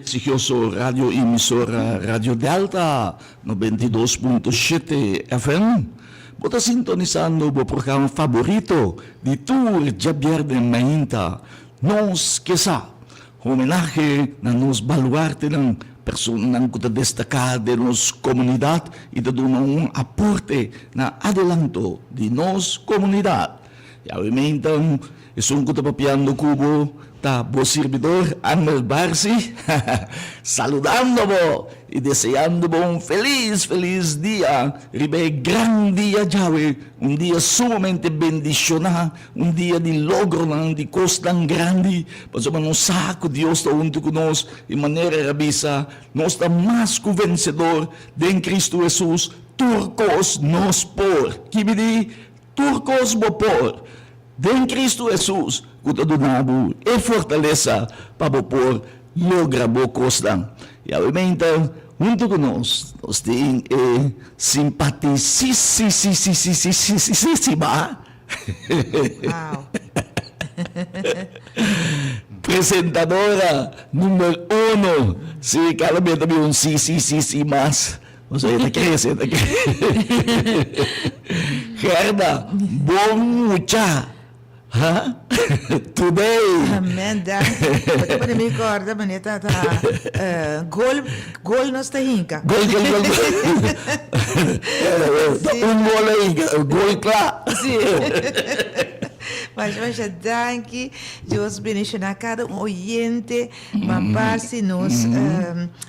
Exigioso radio emisora Radio Delta 92.7 FM. Bo ta sintonisando bo programa favorito di tur djabièrnè mainta, Nos Ke Sa. Homenahe na nos baluartenan, personanan ku ta destaká den nos komunidat i ta duna un aporte na adelanto di nos komunidat. I awe meinta esun ku ta papiando ku bo ta bo sirbidor Angel Barsi, saludando bo i deseando bo un felis felis dia riba e gran dia djawe, un dia sumamente bendishoná, un dia di logronan, di kosnan grandi, pasobra nos sa ku Dios ta huntu ku nos i manera el a bisa, nos ta mas ku vensedor den Kristu Hesus, tur kos nos por. Kibi di? Tur kos bo por den Kristu Hesus ku ta duna bo e fortalesa pa bo por logra bo kosnan. I awe meinta huntu ku nos, nos tin e simpatisisisisisisisisisisima presentadora number uno. Si, kada bia ta bin un sisisisi mas. Pasobra e ta crece, e ta crece. Gerda, bon mucha. Ha? Today. Amen, danki. Bo ta pone mi corda mane ta ta gol, gol nos ta hinca. Gol, gol, gol, gol. Ta un gol a hinca, gol cla. Si. Masha, masha danki. Dios bendiciona cada un oyente. Ma parsi nos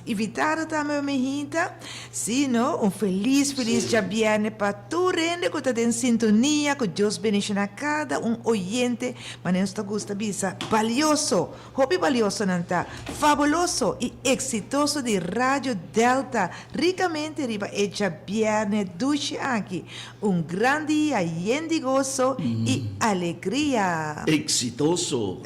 invitado tambe mi hinta. Si no, un felis felis djabierne pa tur hende ku ta den sintonia, ku Dios bendiciona kada un oyente, manera nos ta gusta bisa, balioso, hopi balioso nan ta, fabuloso i eksitoso di Radio Delta, rikamente riba e djabierne dushi aki. Un gran dia yen di goso i alegria. Exitoso.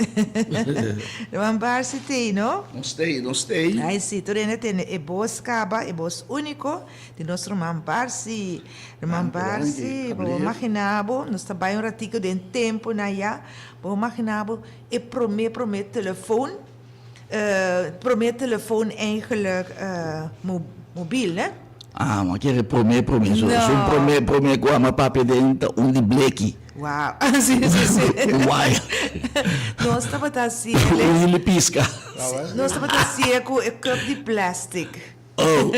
Ruman Barsi t'ei, no? Nos t'ei, nos t'ei. Ai si, tur hende tende e bos kaba, e bos úniko di nos ruman Barsi. Ruman Barsi, bo por maginá bo, nos ta bai un ratiko den tempunan ya, bo por maginá bo e promé promé telefon, promé telefon eigenlijk mobil, ne? Ah, ma kere prome prome. So, no. Sun prome prome ku ama papia den ta un di bleki. Wow. Si, si, si. Un wire. Nos tabata hasi. Un hili piska. Nos tabata hasié ku e cup di plastic. Oh,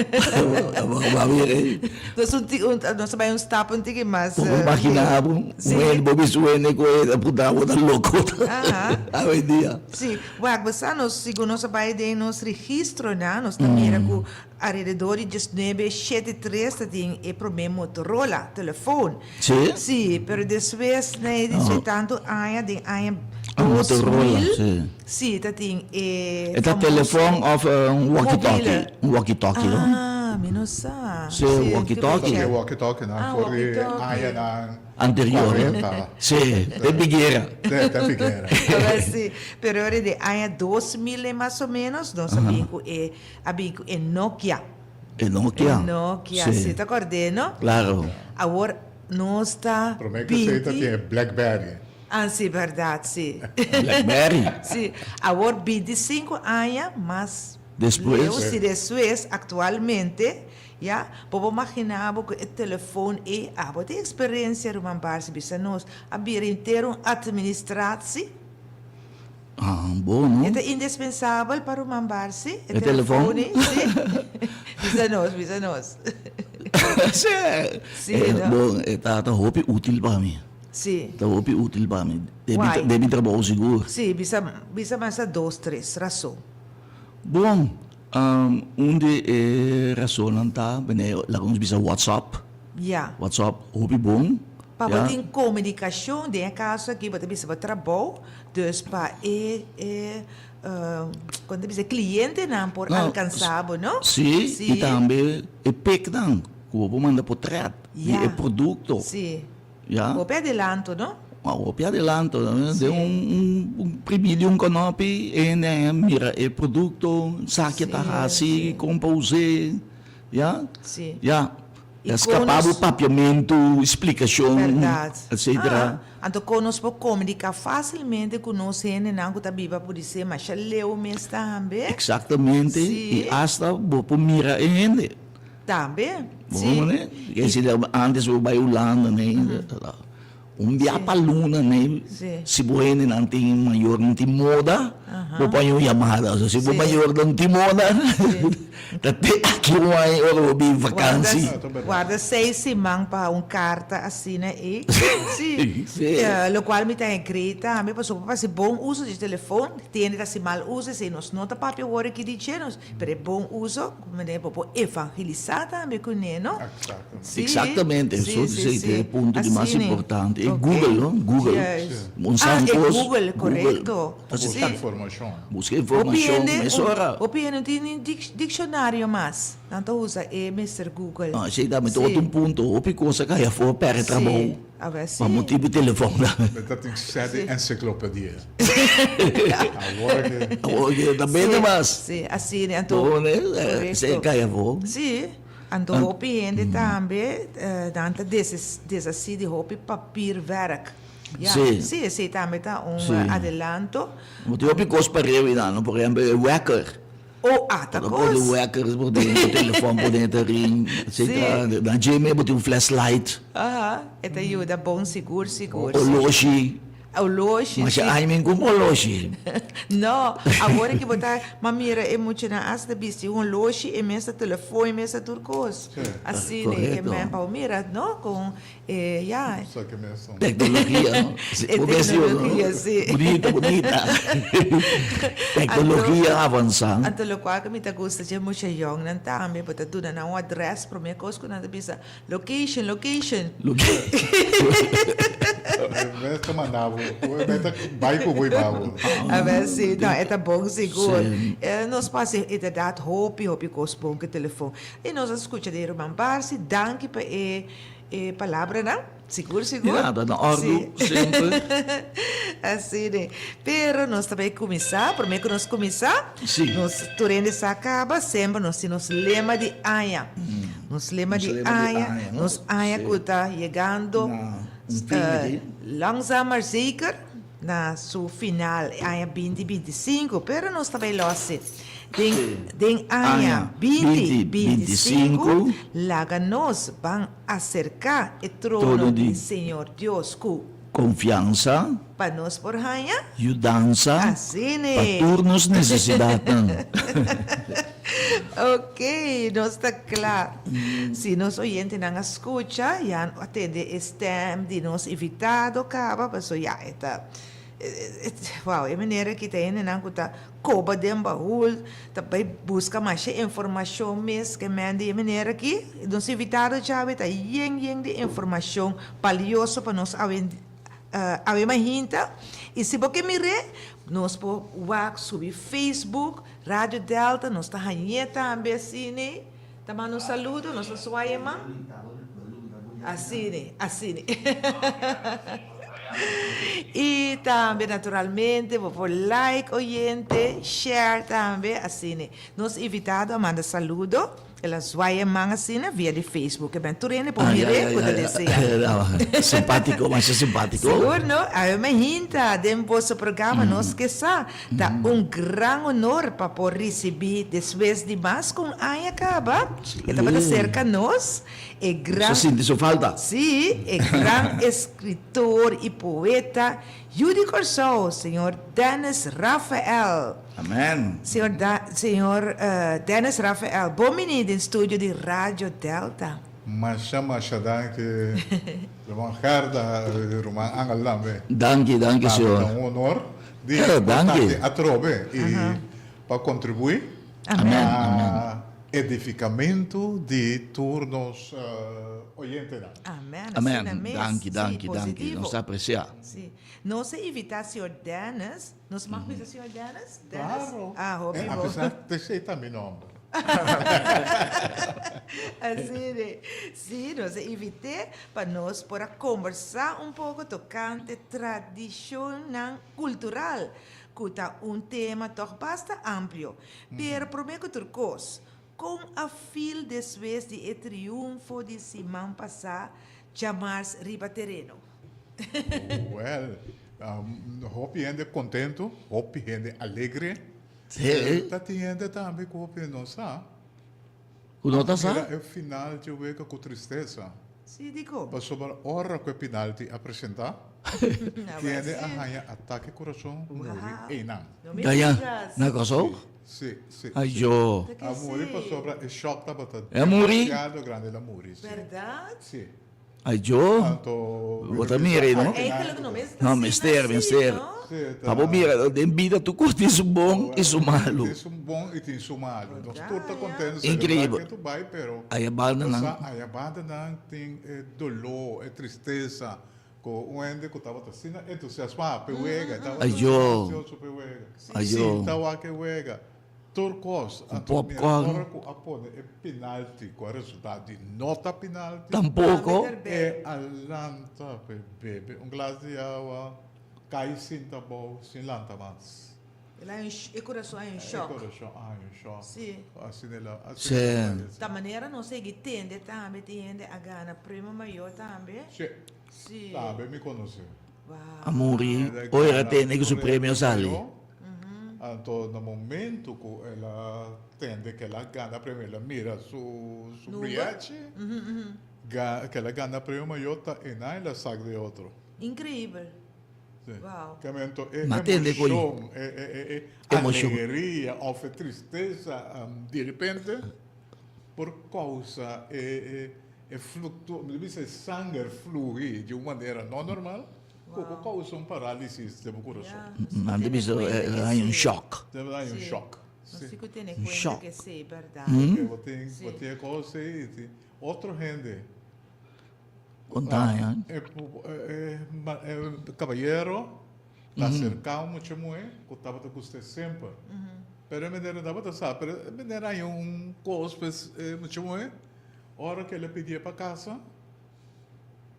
ba weer ei. Nos un ti, un, nos ta bai un stap un tiki mas. Bo por imagina bo, un hende bo bisti un hende ku e ta puntra bo ta loko. Aha. Awendia. Si, wak, bo sa nos, segun nos a bai den nos registronan, nos ta mira ku Alrededor di diesnuebe shete tres ta tin e promé Motorola telefon. Sí? Sí, pero despues na e di Oh. tantu aña, den aña Ah, dos Motorola, mil, sí. sí, ta tin e E ta famoso telefon of un walkie-talkie? mobile. Un walkie-talkie, no? Ah, mi no sa. Sí, Sí, walkie-talkie. ke E walkie-talkie nan Ah, for di walkie-talkie. añanan Anterior, eh? 40. Sí, te biguera. Te, te biguera. Awel sí, pero ora di aña 2000 mas o menos, nos a bin ku e A bin ku e Nokia. E Nokia. E Nokia, Sí. si ta kord'é, no? Claro. Awor nos ta Promé ku esei ta binti. tin e Blackberry. Ah, si, bèrdat, si. Blackberry. Si. Awor 25 aña mas Despues. leu, si despues, aktualmente, ya, bo por maginá bo ku e telefon ei, abo tin eksperensia, ruman Barsi bisa nos, a bira henter un atministratsie. Ah, bo no. E ta indispensabel pa ruman Barsi, e telefon? E sí. Bisa nos, bisa nos. Sí. Sí, Eh, no? bon, e ta, ta hopi útil pa mi. Sí. Ta hopi útil pa mi. Den mi, Why? den mi trabou sigur. Sí, bisa, bisa mas a dos, tres rason. Bon, um, un di e rasonnan ta, bene, laga nos bisa WhatsApp. Ya. WhatsApp hopi bon. Pa bo Ya. tin komunikashon, den e kaso aki bo ta bisa bo trabou, dus pa e e kon ta bisa e klientenan por No, alkansa bo, no? Sí, Sí. i tambe e peknan ku bo por manda potrèt di Ya. e produkto. Sí. Ya. Hopi adelanto, no? Hopi adelanto. Sí. Den un un primí di un kònòpi e hende a mira e produkto, sa ke ta Sí, hasi, sí. kon pa us'é, ya. Sí. Ya. Ta skapá bo papiamentu, splikashon, etsetera. Anto kon nos por komuniká fásilmente ku nos hendenan ku ta biba pudi ser masha leu mes tambe? Eksaktamente, i asta bo por mira e hende. Tambe, si. Bo mane? Kesi antes bo bai Hulanda ne, un bia pa luna ne, si bo hendenan tin mayornan tin moda, bo por haña un yamada. Si bo mayornan tin moda, ta te aki un aña ora bo bin vakansi. Warda seis siman pa un karta asina ei. Si. Lokual mi ta agree tambe, pasobra bo por hasi bon uso di telefon, tin hende ta hasi mal uso, esei nos no ta papia awor aki di dje, pero e bon uso, bo por evangelisá tambe kuné, no? Sí, Exactamente, sí, eso sí, sí, sí. e punto di mas Así ne. importante. E Ok. Google, no? Google. Juist. Un Ah, san e kos, Google, Google. correcto. Así Busca Sí. informacion. Busca Hopi informacion, hende, mesora. hopi hende no tin ni dic- diccionario mas. Nan ta usa e Mister Google. Ah, sí, tambe Sí. otro un punto. Hopi cosa kaya for perde Sí. trabou. A ver, sí. Pa motibu telefon. Dat tin sede Sí. enciclopedia. Awor ke. Awor ke ta bende Sí, mas. sí, así ne. Anto, Bo, ne, eh, correcto. se kaya for. Sí. Anto hopi hende tambe nan ta deshasí di hopi papierwerk. Ya, Sí. sí, esei tambe ta un Sí. adelanto. Bo tin hopi kos pa rewi nan, no? Por ehempel, e wekker. Oh, ah, ta Bo ta pone kos. wekker, bo tin bo telefòn pone ta ring, etcetera. Sí. Na dje mes bo tin un flashlight. Aha, e ta yuda bon sigur, sigur, sí. Oloshi. Oloshi, Masha sí. aña mi kumpra oloshi. No, awor ki bo ta, m'a mira e muchanan asta ta bisti un oloshi, e mes ta telefon, e mes ta tur kos. Sí. Asina e Korekto. men pa bo mira, no, kon e, ya. Sa ke mes son. Teknologia, no? Sí, E bo mes di otro, no? teknologia, sí. Bunita, bunita. Teknologia avansá. Anto lokual ku mi ta gusta dje mucha yòngnan tambe, bo ta duna nan un adrès, promé kos ku nan ta bisa, Location, location. E ta manda bo, e ta bai ku bo i ba bo. A ver si, no, e ta bon sigur. Nos pasa inderdaad hopi, hopi kos bon ku e telefon. I nos a skucha di ruman Barsi, danki pa e e palabranan. Sigur, sigur. Di nada, na òrdu, semper. Asina. Pero nos ta bai kuminsá, promé ku nos kuminsá, nos tur hende sa kaba, semper nos tin nos lema di aña. Nos lema di aña, nos aña ku ta yegando langzaam maar zeker na su final, e aña binti 25, pero nos ta bai lòs e. Den den aña binti 25, laga nos ban aserká e trono di Señor Dios ku. Konfiansa. Pa nos por haña. Yudansa. Asina. Pa tur nos nesesidatnan. Ok, nos ta kla. Si nos oyentenan a skucha, ya a tende e stèm di nos invitado kaba, pasobra ya e ta, wou, e manera ki ta hendenan ku ta koba den bahul, ta bai buska masha informashon mes ke men di e manera aki. Nos invitado djawe ta yen yen di informashon balioso pa nos awe awe mahinta. I si bo ke mir'é, nos por wak subi Facebook, Radio Delta, nos ta hañ'é tambe asina. Ta manda un saludo, nos ta suai e man. Asina, asina. I tambe naturalmente bo por like oyente, share tambe, asina. Nos invitado a manda saludo, el a zwai e man asina via di Facebook. E ben tur hende por mir'é ku ta desea. Simpátiko, masha simpátiko. Sigur no? Awe me hinta den boso programa Nos Ke Sa. Ta un gran honor pa por risibí despues di mas ku un aña kaba, e tabata serka nos, e gran. Nos a sinti su falta. Sí, e gran eskritor i poeta yu di Kòrsou, señor Dennis Raphael. Amen. Señor Da, señor Dennis Raphael, bon bini den studio di Radio Delta. Masha masha danki ruman Gerda i ruman Angel tambe. Danki, danki señor. Ta un honor di por ta aki atrobe i pa kontribuí na edifikamentu di tur nos oyentenan. Amen. Amen. Danki, danki, danki. Nos ta apresiá. Sí. Nos a invitá señor Dennis. Nos mag bisa señor Dennis? Dennis? Claro. Ah, hopi A bo. pesar di esei ta mi nomber. Asina. Sí, nos a invit'é pa nos por a kombersá un poko tokante tradishonnan kultural, ku ta un tema tòg basta amplio. Pero promé ku tur kos, Kon a feel despues di e triunfo di siman pasá djamars riba tereno? Well, hopi hende kontentu, hopi hende alegre. Sí. Ta tin hende tambe ku hopi no sa. Ku no ta sa? Mira e final dje wega ku tristesa. Sí, dikon? Pasobra ora ku e penalti a presentá, tin hende a haña atake kurason muri einan. Gaya na Kòrsou? Sí, sí. Ay yo. A muri pasobra e shock tabata El a muri? demasiado grande, el a muri, sí. Berdad? Sí. Ay yo. Anto, Bo ta mira ei, no? Eigenlijk no mester No, mester, mester. Sí, ta. Pa bo mira, den bida tur kos tin su bon i su malu. Tin su bon i tin su malu. Nos tur ta contento Increíble. celebra ke tu bai, pero Aya bandanan. Sa aya bandanan tin e dolor, e tristesa. Ku un hende ku tabata asina entusiasmá p'e wega, e tabata Ayo. ansioso p'e wega. Ayo. Sinta wak e wega, tur kos. Ku Anto mira popcorn. ora ku a pone e pinalti ku a resultá di no ta pinalti. Tampoko. E a lanta p'e bebe un glas di awa, kai sinta abou sin lanta mas. El a e kurason a un shòk. E kurason a un shòk. Sí. Asina el a, Sí. asina el a fayesé. Ta manera nos sigui tende tambe tin hende a gana premio mayor tambe. Sí. Sí. Tambe mi konosé. Wow. A muri El a ora gana tende ku su premio sali. mayor. Anto na momento ku el a tende ku el a gana premio, el a mira su su Number. briachi, ga ku el a gana premio mayor ta ena el a sak di otro. Increíbel. Sí. Wow. Kemento e Ma tende ku emoshon, e e e e Emoshon. alegria of e tristesa di repente por kousa e e e fluctu, mi ta bisa e sanger flui di un manera no normal ku por kousa un parálisis den bo kurason. Nan ta bisa e haña un shock. Nan ta haña un shock. Nos Sí. tin ku tene Un kuenta shock. ke esei bèrdat. Porque bo tin bo tin e kos ei i tin otro hende. Konta ya. E kabayero ta aserká un mucha muhé ku tabata gust'é semper. Pero e manera no tabata sa, pero e manera haña un kos pa e mucha muhé. Ora ku el a pidié pa kasa,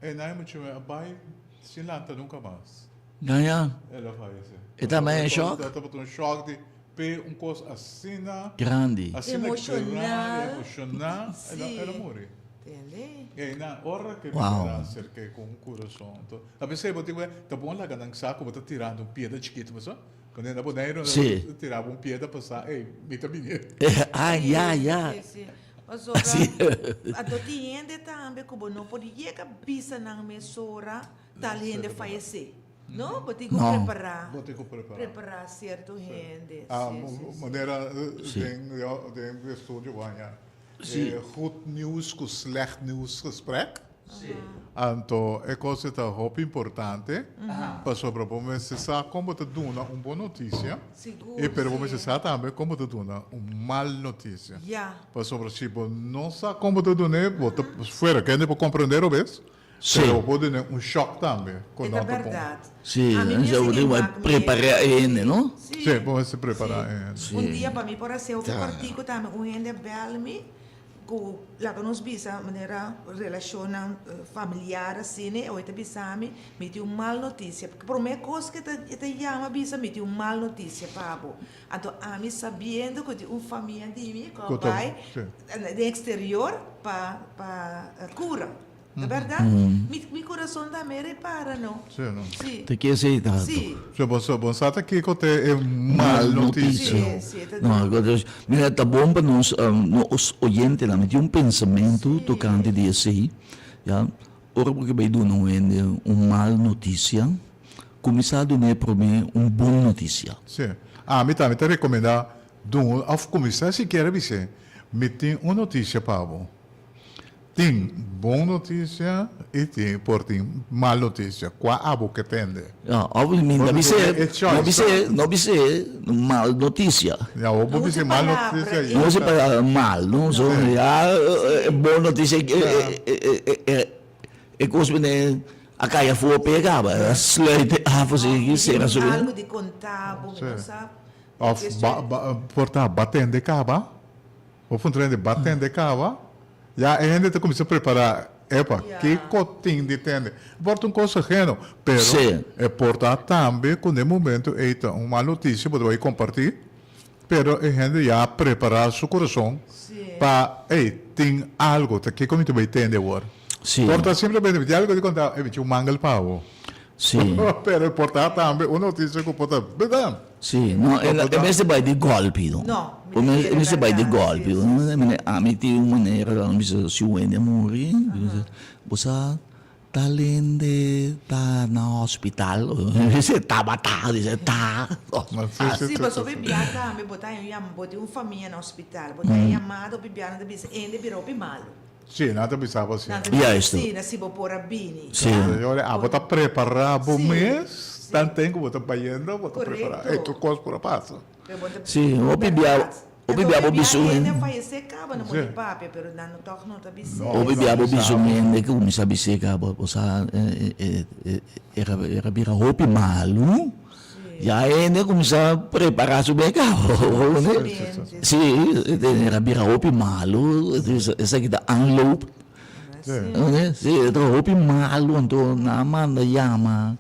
e nan e mucha muhé a bai sin lanta nunka mas. Ya ya. El a fayesé. E tabata un shòk? E tabata un shòk di p'e un kos asina. Grandi. Asina grandi, emoshonal, el a muri. Tende? Ei na ora ke Wow. mi ta acerke ku un kurason to a pesey bo tin ku ta bon laga nan sa ku bo ta tirando un piedra chikito paso kuando na Boneiru nan Sí. ta tiraba un piedra pa sa ey mi ta bini. Ah ya ya. Sí, sí. Pasobra Así. anto tin hende tambe ku bo no por yega bisa nan mesora tal hende fayesé. No, bo tin ku No. prepará. Bo tin ku prepará. Prepará sierto hende. Ah, Sí, sí, sí. manera Sí. den den estudio bo haña Sí. E goed nieuws ku slecht nieuws gesprek. Anto e kos ei ta hopi importante pasobra bo mester sa kon bo ta duna un bon notisia Sigur, i pero bo sí. mester sa tambe kon bo ta duna un mal notisia. Ya. Pasobra si bo no sa kon bo ta dun'é bo ta fuera kende por komprendé robes Sí. pero bo por dun'é un shòk tambe ku E no ta ta bon. bèrdat. Sí, A mi en mester bo ke tin wak mi prepará e hende, no? Sí. Sí, bo mester prepará Sí. e hende. Sí. Un dia pa mi por hasi hopi Ta. kòrtiku tambe un hende a bèl mi ku laga nos bisa manera relashonnan familiar asina e ta bisa mi, mi tin un mal notisia. Promé kos ku e ta yama bisa mi tin un mal notisia pa bo. Anto ami sabiendo ku tin un famia di mi ku a bai den eksterior pa pa kura. Ta berdad? Mi mi kurason tambe repara no. Sí, no. Sí. Te ke esei ta Sí. So bo so bo sa ta kiko te e mal Mal notisia. notisia. Sí, sí, ta No, di. mira, ta bon pa nos, nos oyentenan mi tin un pensamentu Sí. tokante di esei, ya. Ora bo ke bai duna un hende un mal notisia, kuminsá dun'é promé un bon notisia. Sí. Ami tambe ta rekomendá duna òf kuminsá sikiera bis'é, Mi tin un notisia pa bo. Tin bon noticia y tin por tin mal noticia. Cua abo ke tende? Ya, of mi no bis'é, no bis'é, no bis'é mal noticia. Ya, bo por bis'é mal noticia y. No usa palabra mal, no? So, ya bon noticia e cos bini a cay afo p'e caba, a sluit e afo si y cera su. Algo di conta bo, mi no sa. Of por ta ba tende caba. Bo puntra hende, Ba tende caba? Ya e hende ta cuminsa prepara, Epa, kico tin di tende? E por ta un cos ajeno, pero e por ta tambe cu n'e momento ey ta un mal noticia, bo ta bay comparti, pero e hende ya a prepara su curason. Pa, ey, tin algo, ta kiko mi ta bay tende awor? Sí. Por ta simplemente mi tin algo di conta, ey, mi tin un mangel pa abo. Sí. Pero por ta tambe un noticia cu por ta, berdad? Sí, no, e e mester bay di golpi no. No, mi ta E kere mester bay di berdad, golpi. sí, sí, sí. Ami tin un manera, mi bisa si un hende a muri, mi bisa, bo sa Tal hende ta na hospital, dice tabata, dice ta. Si, pasobra e bia tambe bo ta haña un bo tin un famia na hospital, bo ta haña yamada hopi bia nan ta bisa hende bira hopi malu. Si, nan ta bisa bo asina. Nan ta bisa asina si bo por a bini. Si. Ora abo ta prepara bo mes, tanten ku bo ta bayendo bo ta prepara, ey tur kos por a pasa. Si, hopi bia. Hopi bia bo bisa un hende. Hopi bia bo bisa un hende ku kuminsá bis'é kaba bo sa era bira hopi malu, ya e hende a kuminsá prepará su be kaba. Si, era bira hopi malu, esaki ta aanloop. Si, e ta hopi malu, anto nan a manda yama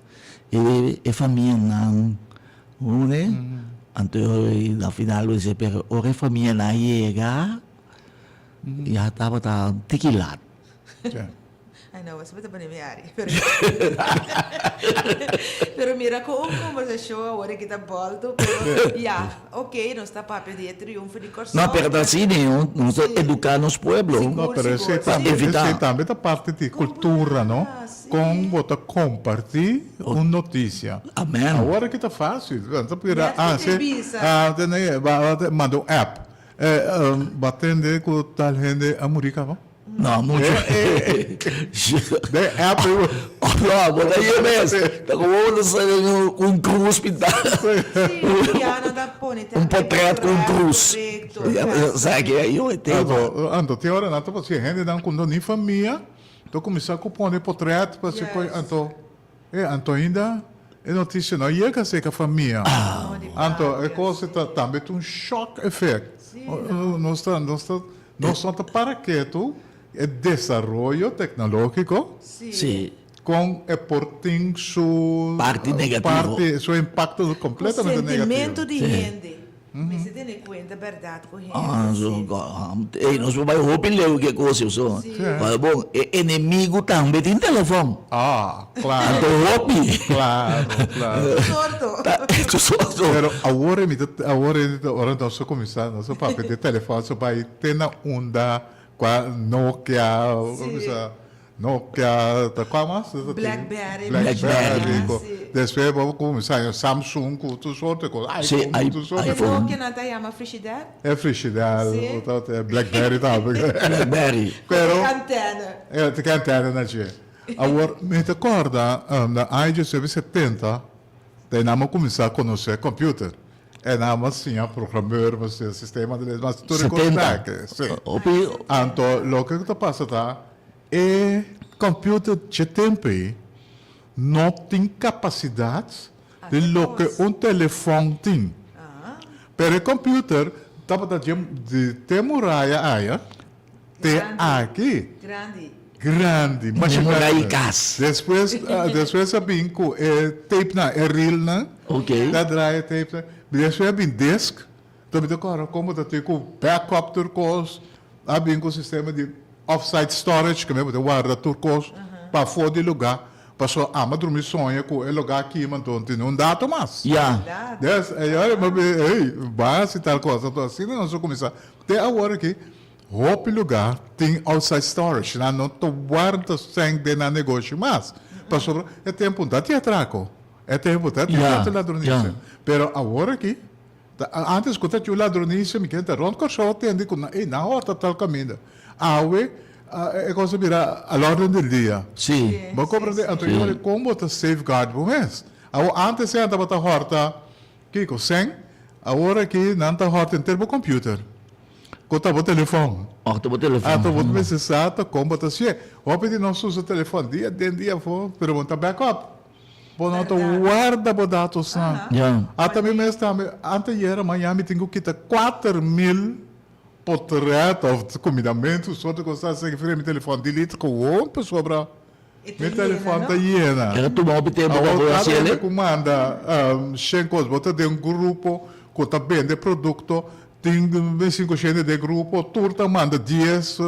e famianan. Hone, anto na final lo dice, pero ora e famianan a yega, ya tabata tiki lat. Ay no, esei ta pone mi ari. Pero, pero mira con un conversacion awor aki ta bolto, pero ya, ok, nos ta papia di e triunfo di Kòrsou. No, pero ta asina, nos ta educa nos pueblo. No, pero esei tambe, esei tambe ta parti di cultura, no? Kon bo ta kompartí un notisia? Amen. Awor aki ta fásil. Bo ta bira ah si ah tene manda un app. Bo a tende ku tal hende a muri kaba? No, mucho. Den app ei bo. No, bo ta yega mes. Ta komo bo ta sali un krus pintá. Un potret ku un krus. Sa ke ayo e tema. Anto tin ora nan ta por si hendenan ku no ni famia. Ta kuminsá ku pone potret pa si koe anto e anto ainda e notisia no yega serka famia. Anto e kos ta tambe ta un shock effect. Nos ta nos ta nos no ta para ketu e desaroyo teknologiko kon e por tin su Parti negativo. parti su impakto kompletamente negativo. Ku sentimentu di hende. Mester tene cuenta berdad cu hende Ah, si. so, ey, nos por bay hopi leu cu e cos ey, so. Si. Pero bon, e enemigo tambe tin telefon. Ah, claro. Anto hopi. Claro, claro. Su sorto. Su sorto. Pero awor mi ta, awor ora nos a cuminsa, nos a papia di telefon, so bay te na unda cua Nokia, Si. Nokia, ta kua mas? Blackberry. Blackberry. Si. Despues bo kuminsá haña Samsung ku tur sorte kos, Sí, iPhone ku tur sorte E kos. Nokia nan ta yama Frigidaire? E Frigidaire, Si. ta Blackberry tambe. Blackberry. Pero. Ku e antena. E ku e antena na dje. Awor, mi ta kòrda na aña diesnuebe setenta, ta e nan a kuminsá konosé computer. E nan a siña programeur, a siña sistema de les, mas tur e kos 70. bek. Sí. Hopi. Anto loke ku ta pasa ta E computer dje tempo ei no tin capacidad di loke un telefon tin. Pero e computer tabata dje di te muraya aya te aki. Grandi. Masha Di muraya grandi. cas. Despues despues a bin cu e tapenan, e reelnan. Ta draai e tapenan. Despues a bin disc. Ta mi ta kòrda kon bo ta tin ku backup tur kos, a bin ku sistema di offsite storage ku mi bo ta warda tur kos pafó di lugá, pasobra amo a drumi soña ku e lugá kima anto no tin un dato mas. Ya. Des e ora mi a bin ey ban hasi tal kos, anto asina nos a kuminsá. Te awor aki hopi lugá tin outside storage, nan no ta warda sèn den nan negoshi mas, pasobra e tempu no ta tin atrako, e tempu ta tin tantu ladronisia, pero awor aki Ta antes ku ta tiu ladronisia mi kende ta rond Kòrsou a tende ku nan ey nan hòrta tal kaminda. Awe e kos a bira al orden del dia. Sí. Bo komprende? Anto i ora kon bo ta safeguard bo mes? Awor antes nan tabata hòrta kiko? Sèn? Awor aki nan ta hòrta henter bo computer ku ta bo telefòn. Hòrta bo telefòn. Anto bo ta mester sa ta kon bo ta hasié. Hopi di nos usa telefòn dia den dia afó pero bo no ta backup. Bo no ta warda bo datosnan. Ata mi mes tambe, anteayer maña mi tin ku kita 4000 potret of kumindamentu, sorto kos asina ki fria mi telefòn delete gewoon pasobra mi telefòn ta yena. Era tuma hopi tempu pa bo hasi Awor kada ele? ku manda shen kos, bo ta den un grupo ku ta bende produkto. Tin 25 shende den grupo, tur ta manda 10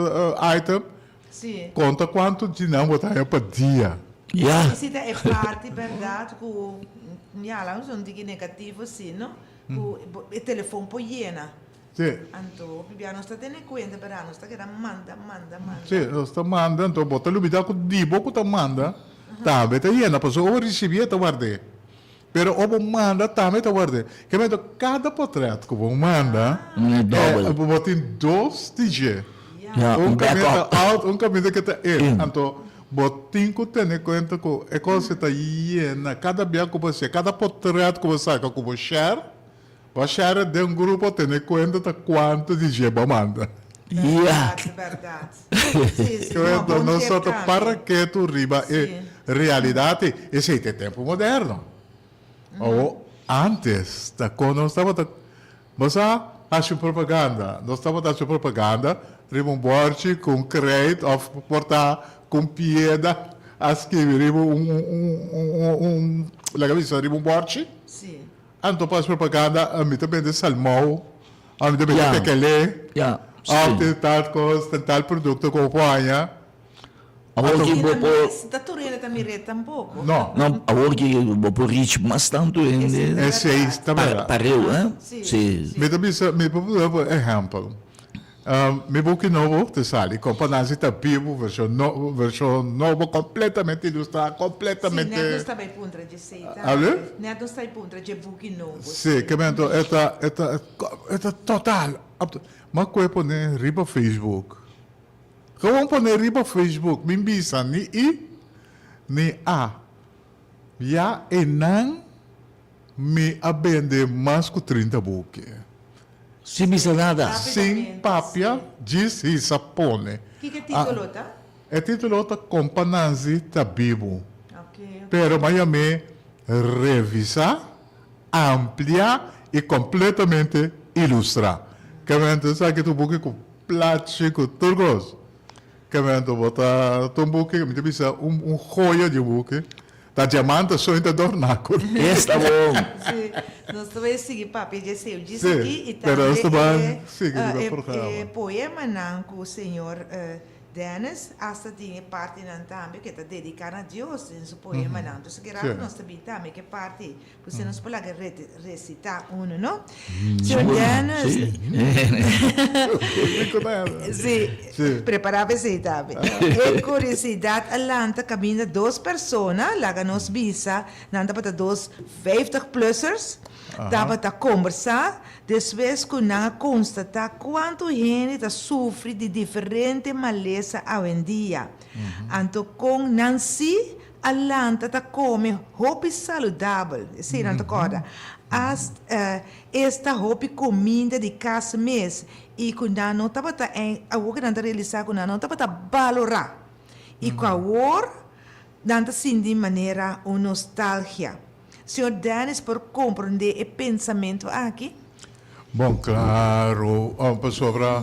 item. Sí. Konta kuantu di nan bo ta haña pa dia. Ya. I si ta e parti bèrdat ku, ya, laga nos un tiki negativo si, no? Ku e telefon por yena. Sí. Anto, hopi bia nos ta tene kuenta, bèrdat? Nos ta keda manda, manda, manda. Sí, nos ta manda, anto bo ta lubidá ku di bo ku ta manda tambe ta yena, pasobra ora bo risibí e ta ward'é. Pero ora bo manda tambe ta ward'é. Ke mento kada potrèt ku bo manda, bo tin dos di dje. Ya, Un un kaminda backup. out, un kaminda ke ta in. In. Anto bo tin ku tene kuenta ku e kos ta yena. Kada bia ku bo hasié, kada potrèt ku bo saka ku bo share, Bo share den grupo tene cuenta ta cuanto di dje bo manda. Ya. Berdad, berdad. Sí, sí. No, Cuenta bon nos tip ta ta tambe. para ketu riba e Sí. realidad ei. Esei ta e tempo moderno. Awo antes ta con nos tabata bo sa haci propaganda. Nos tabata haci propaganda riba un borchi cu un krijt of por ta cu un pieda a skibi riba un un un un laga bisa riba un borchi. Sí. Anto pas propaganda ami ta bende salmou, ami ta bende Ya. pekele, Ya, sí. of tin tal kos, tin tal produkto ku bo por haña. Awor Anto- ki bo Mira por, mes, ta tur hende ta mir'é tampoko. No, no, awor ki bo por reach mas tantu hende. Esei ta Pa, bèrdat. pareu, eh? Sí, Sí. sí. Mi ta bisa, mi por duna por ehèmpel. Mi buki nobo ta sali, Kompa Nancy ta bibu, vershon no, vershon nobo kompletamente ilustrá, Sí, kompletamente. net nos ta bai puntra dje esei tambe. Ale? Net nos ta bai puntra dje buki nobo. Sí, ke mento e ta, e ta, e ta total. M'a koe pone riba Facebook. Gewoon pone riba Facebook, mi bisa ni i ni a. Ya einan mi a bende mas ku 30 buki. Sin bisa nada. Sin papia, djis hisa pone. Kiko e titulo ta? E titulo ta Kompa Nanzi ta bibu. Pero m'a yam'é Revisá, Ampliá i Kompletamente Ilustrá. Kemento esaki ta un buki ku plachi, ku tur kos. Kemento bo ta ta un buki, mi ta bisa un un joya di un buki. Ta diamante so ta dorná ku. Esta bon. Sí, nos ta bai sigui papia dje seu djis Sí, aki i pero tambe nos ta ban e sigui riba e programa. e poemanan ku señor Dennis hasta tin e partinan tambe ku e ta dediká na Dios den su poemanan. Entonces ke rato Sí. nos ta bin tambe ke parti Pues nos por laga recita uno, no? Señor Dennis. Sí. Sí, Sí. prepara pa esei tambe. E curiosidad a lanta caminda dos persona, laga nos bisa, nan tabata dos vijftigplussers, tabata combersa despues cu nan a constata cuanto hende ta sufri di diferente malesa awendia. Anto con nan si A lanta ta come hopi saludabel, esei nan ta corda. Ast esta hopi cuminda di cas mes y cu nan no tabata awor cu nan ta realisa cu nan no tabata balora y cu awor nan ta sinti manera un nostalgia. Señor Dennis por comprende e pensamento aki? Bon, claro, pasobra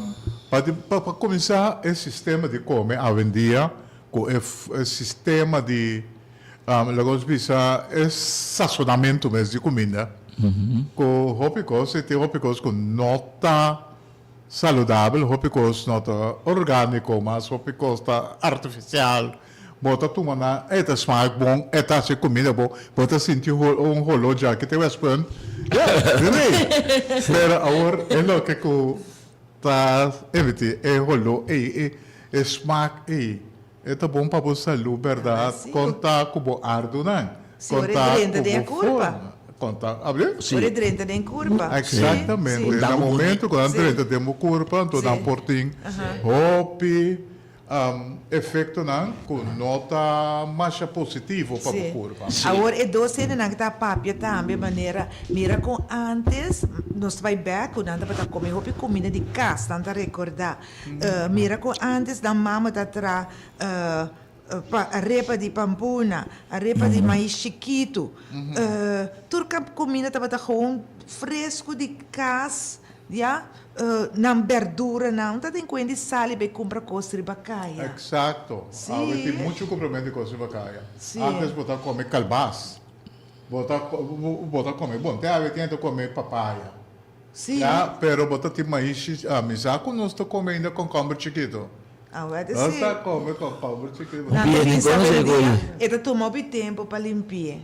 pa pa cuminsa e sistema di come awendia cu e sistema di laga nos bisa e sazonamento mes di cuminda cu hopi cos y tin hopi cos cu no ta saludabel, hopi cos no ta organico mas, hopi cos ta artificial. Bo ta tuma nan, e ta smaak bon, e ta haci comida bon, bo ta sinti un holo djaki te Westpunt. Ya, really. Pero awor e loke cu ta eviti e holo ey, e e smaak ey, e ta bon pa bo salud, berdad? Con ta cu bo ardunan, con ta cu bo forma, con ta, abri? Sí. Ora e drenta den curpa. Exactamente. Na momento cu nan drenta den bo curpa, anto nan por tin hopi Efectonan cu no ta masha positivo pa bo curpa. Sí. Awor e dos hendenan cu ta papia tambe manera mira con antes nos ta bay bek cu nan tabata come hopi comida di cas nan ta recorda mira con antes nan mama ta tra arepa di pampuna arepa di mais chikitu tur comida tabata gewoon fresco di cas. Ya, nan berduranan ta den kuenta di sali bai kumpra kos riba kaya. Eksakto. Sí. Awe tin muchu kumpramentu di kos riba kaya. Sí. Antes bo ta kome kalbas. Bo ta bo ta kome, bon te awe tin ta kome papaya. Sí. Ya, pero bo ta tin maishi, ah, mi sa ku nos ta kome ainda konkomber chikito. Ah, wèt Nos sí. ta kome konkomber chikito. Nan ta Bien, bisa konosé awendia koe. e ta tuma hopi tempu pa limpi'é.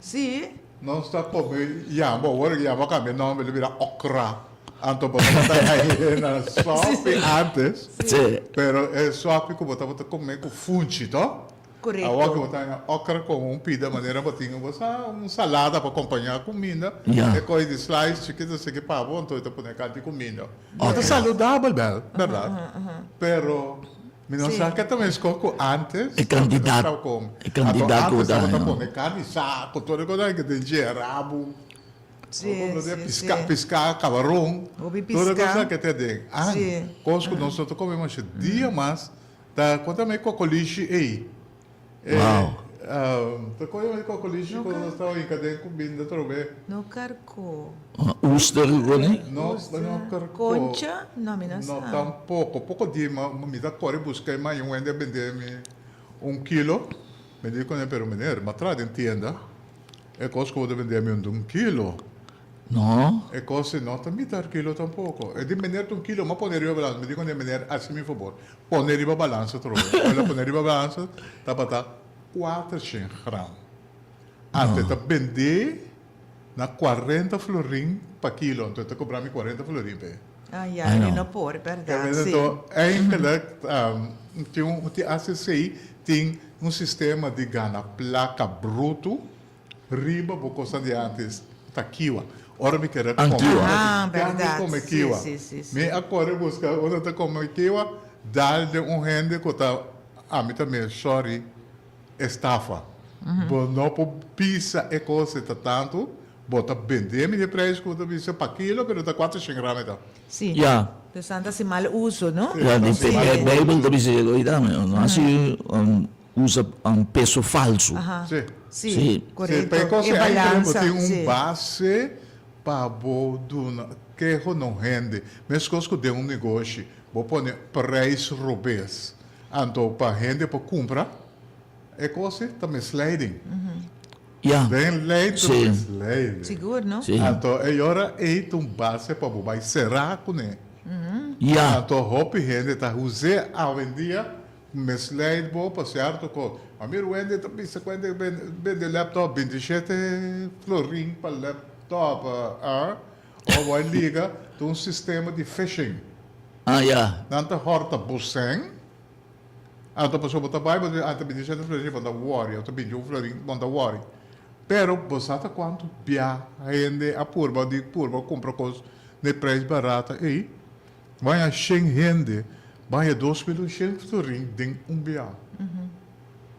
Sí. Nos ta kome yambo, awor yambo a kambia nòmber, el a bira okra. Anto bo tabata hañ'é na sòpi ántes, Sí. pero e sòpi ku bo tabata kome ku funchi, to? Korekto. Awor ku bo ta haña okra ku un pida manera bo tin bo sa un salada pa kompañá kuminda, Ya. e koi di slice chikito esaki pa bo, anto e ta pone kanti kuminda. Bo ta saludabel bèl, bèrdat? Pero mi no sa ke ta meskos ku ántes. E kantidat, e kantidat ku bo Anto ántes ta tabata haña. pone karni sako, tur e kosnan ke tin dje, rabu, Sí, sí, piská, sí. piská, kabaron, Hopi tur e piská. kosnan ke ta den. An, Sí. kos ku nos no ta kome masha dia mas. Ta konta mi kokolishi ei. E, Wow. ta konta mi kokolishi ku nos ta hinka den kuminda atrobe. No karkó. Oester kone? No, no karkó. Koncha? No, mi no sa. No tampoko. Poko di mi ta kore buska e maña un hende a bende mi un kilo. Mi di kuné, pero meneer, mi a traha den tienda. E kos ku bo ta bende mi un kilo. No. E kos ei no ta mitar kilo tampoko. E di meneer ta un kilo, mi a pone riba balansa. Mi di kuné, meneer, hasi mi fabor. Pone riba balansa atrobe. Ora el a pone riba balansa tabata kuatershen gram. Anto e ta bendé na kuarenta florin pa kilo. Anto e ta kobra mi kuarenta florin p'e. Ah ya, e no por, bèrdat, si. Anto eigenlijk tin un tin ACC tin un sistema di gana plaka brutu. Riba bo cosa di antes ta kiwa. Ora mi kere come Ankiwa. Ah, mi gana di berdad. come Sí, kiwa. sí, sí, sí. Mi a core busca unda ta come kiwa, dal den un hende cu ta ami tambe sorry estafa. Bo no por bisa e cosa ta tanto, bo ta bende mi di prijs cu bo ta bisa pa kilo pero ta cuatrocientos gram e ta. Sí. Ya. Dus nan ta haci mal uso, no? Ya, di Sí. e Bijbel ta bisa oida, no haci usa peso falso. Aha. Sí. Sí, Sí. korekto. Sí, pa e kos E ei eigenlijk bo balansa, tin un sí. base pa bo duna keho na un hende. Meskos ku den un negoshi, bo pone prijs robes, anto pa hende por kumpra, e kos ei ta misleiding. Ya. Den lei ta Sí. misleiding. Sigur, no? Sí. Anto e ora ei ta un base pa bo bai será kuné. Ya. Anto hopi hende ta us'é awendia Misleid bo pa cierto cos. A mi Wendy ta bisa cu hende bende laptop bintishete florin pa laptop ah o bo a liga ta un sistema di phishing. Ah ya. Nan ta horta bo cen anto pasobra bo ta bay bo ta bisa bintishete florin bo ta worry of ta binti un florin bo ta worry pero bo sa ta cuanto bia hende a purba di purba cumpra cos na e prijs barata ey. Baña shen hende, baña 2100 florin den un bia.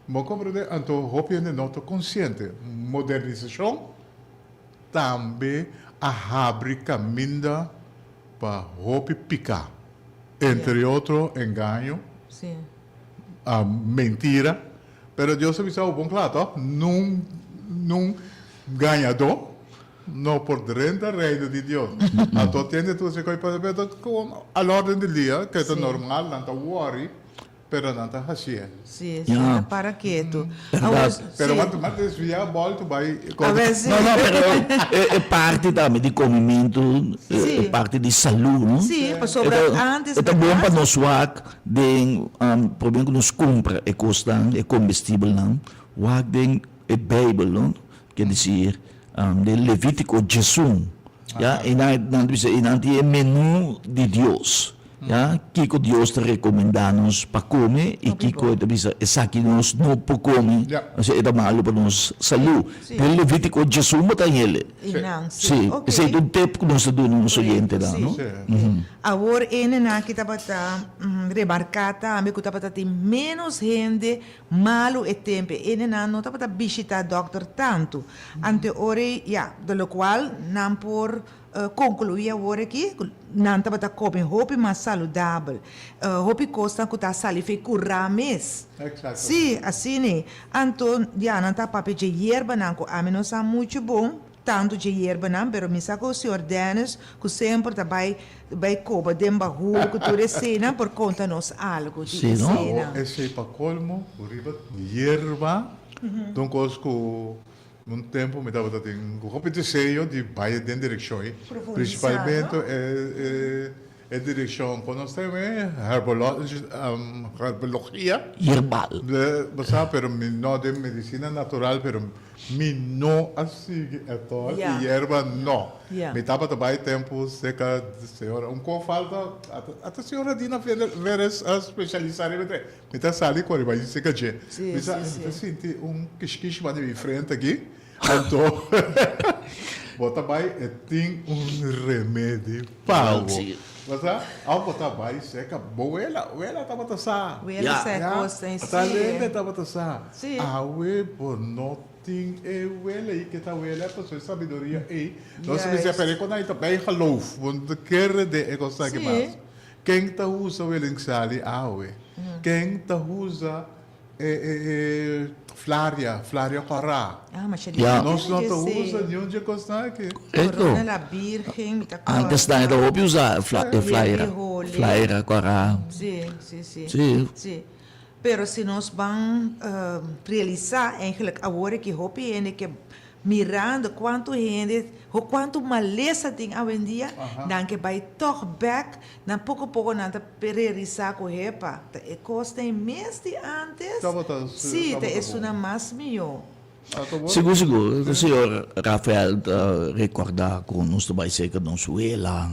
Bo comprende? Anto hopi hende no ta consciente. Modernisacion tambe a habri caminda pa hopi pica. Entre otro engaño, mentira. Pero Dios a bisa bo bon cla toch? Nun, nun gañador. No por drenta Reino di Dios. Anto tende tur esei kos pa ta kon al orden del dia, ke ta normal, nan ta wòri, pero nan ta hasié. Sí, sí, nan ta para ketu. Bèrdat. Pero bo a desviá bòltu bai A ver si. No, no, pero e parti tambe di komimentu, e parti di salú, no? Sí, pasobra antes. E ta bon pa nos wak den, promé ku nos kumpra e kosnan, e kombestibelnan, wak den e Beibel, no? Ke desir, den Levítiko djesun, ya, i nan ta bisa, i nan tin e menú di Dios, ya, kiko Dios ta rekomendá nos pa kome i kiko e ta bisa esaki nos no por kome, pasobra e ta malu pa nos salú. Den Levítiko djesun bo ta hele. Sí, esei ta un tep ku nos ta duna nos oyentenan, no? Awor e nenan aki tabata remarká tambe ku tabata tin ménos hende Malu e tempe e nenan no tabata bishita dokter tantu. Ante ora ei, ya, de lokual nan por konkluí awor aki ku nan tabata kome hopi mas saludabel. Hopi kosnan ku ta sali fei kurá mes. Sí, asina ei. Anto, ya, nan ta papia dje yerbanan ku ami no sa muchu bon. Tantu dje yerbanan, pero mi sa ku señor Dennis, ku semper ta bai bai koba den bahul ku tur eseinan, por konta nos algu di Sí, no? eseinan. Esei pa kolmo, riba yerba, ta un kos ku. Un tempu mi tabata tin hopi deseo di bai den direkshon ei, Profundisá, prinsipalmente no? e e direkshon ku nos ta yama herbologia. Herbal. Bo sa, pero mi no den medisina natural, pero mi no a sigui etòl Ya. i yerba no. Ya. Mi tabata bai tempu serka señora, un ko falta, ata señora Dina Veres a spesialisá riba e. Mi ta sali kore bai serka dje. Sí, Mi sa, sí, mi ta sí. sinti un kishkish banda di mi frente aki. Anto bo ta bai e tin un remedi pa bo. Sí. Bo sa? Of bo ta bai serka bo wela. Wela tabata sa. Wela Ja. sa e Ja, kos ei, ta sí. lende tabata sa. Sí. Awe bo no tin e wela ei ke ta wela pasobra e sabiduria ei. Nos a bisa, Juist. pero e kon ei ta bijgeloof. Bo no ta kere den e kos aki Sí. mas. Ken ta usa welingsali awe? Ken ta usa e e e flaria, flaria kòrá? Ah, ma Ja. Nos no ta usa niun dje kosnan aki. Correcto. Corona la Virgen, mi ta kòrda. Antes nan e ta hopi usa fla e flaira, Yerbi hole. flaira kòrá. Sí, sí, sí. Sí. Sí. Pero si nos ban realisa eigenlijk awor aki hopi hende ke Mirando cuanto hende ho cuanto malesa tin awendia, nan ke bay tog bek, nan poco poco nan ta realisa cu hepa, ta e cosnan mes di antes, Tabata si, ta tabata bon. esunnan mas miyo. Sigur sigur, señor Rafael ta recorda cu nos ta bay cerca nos wela,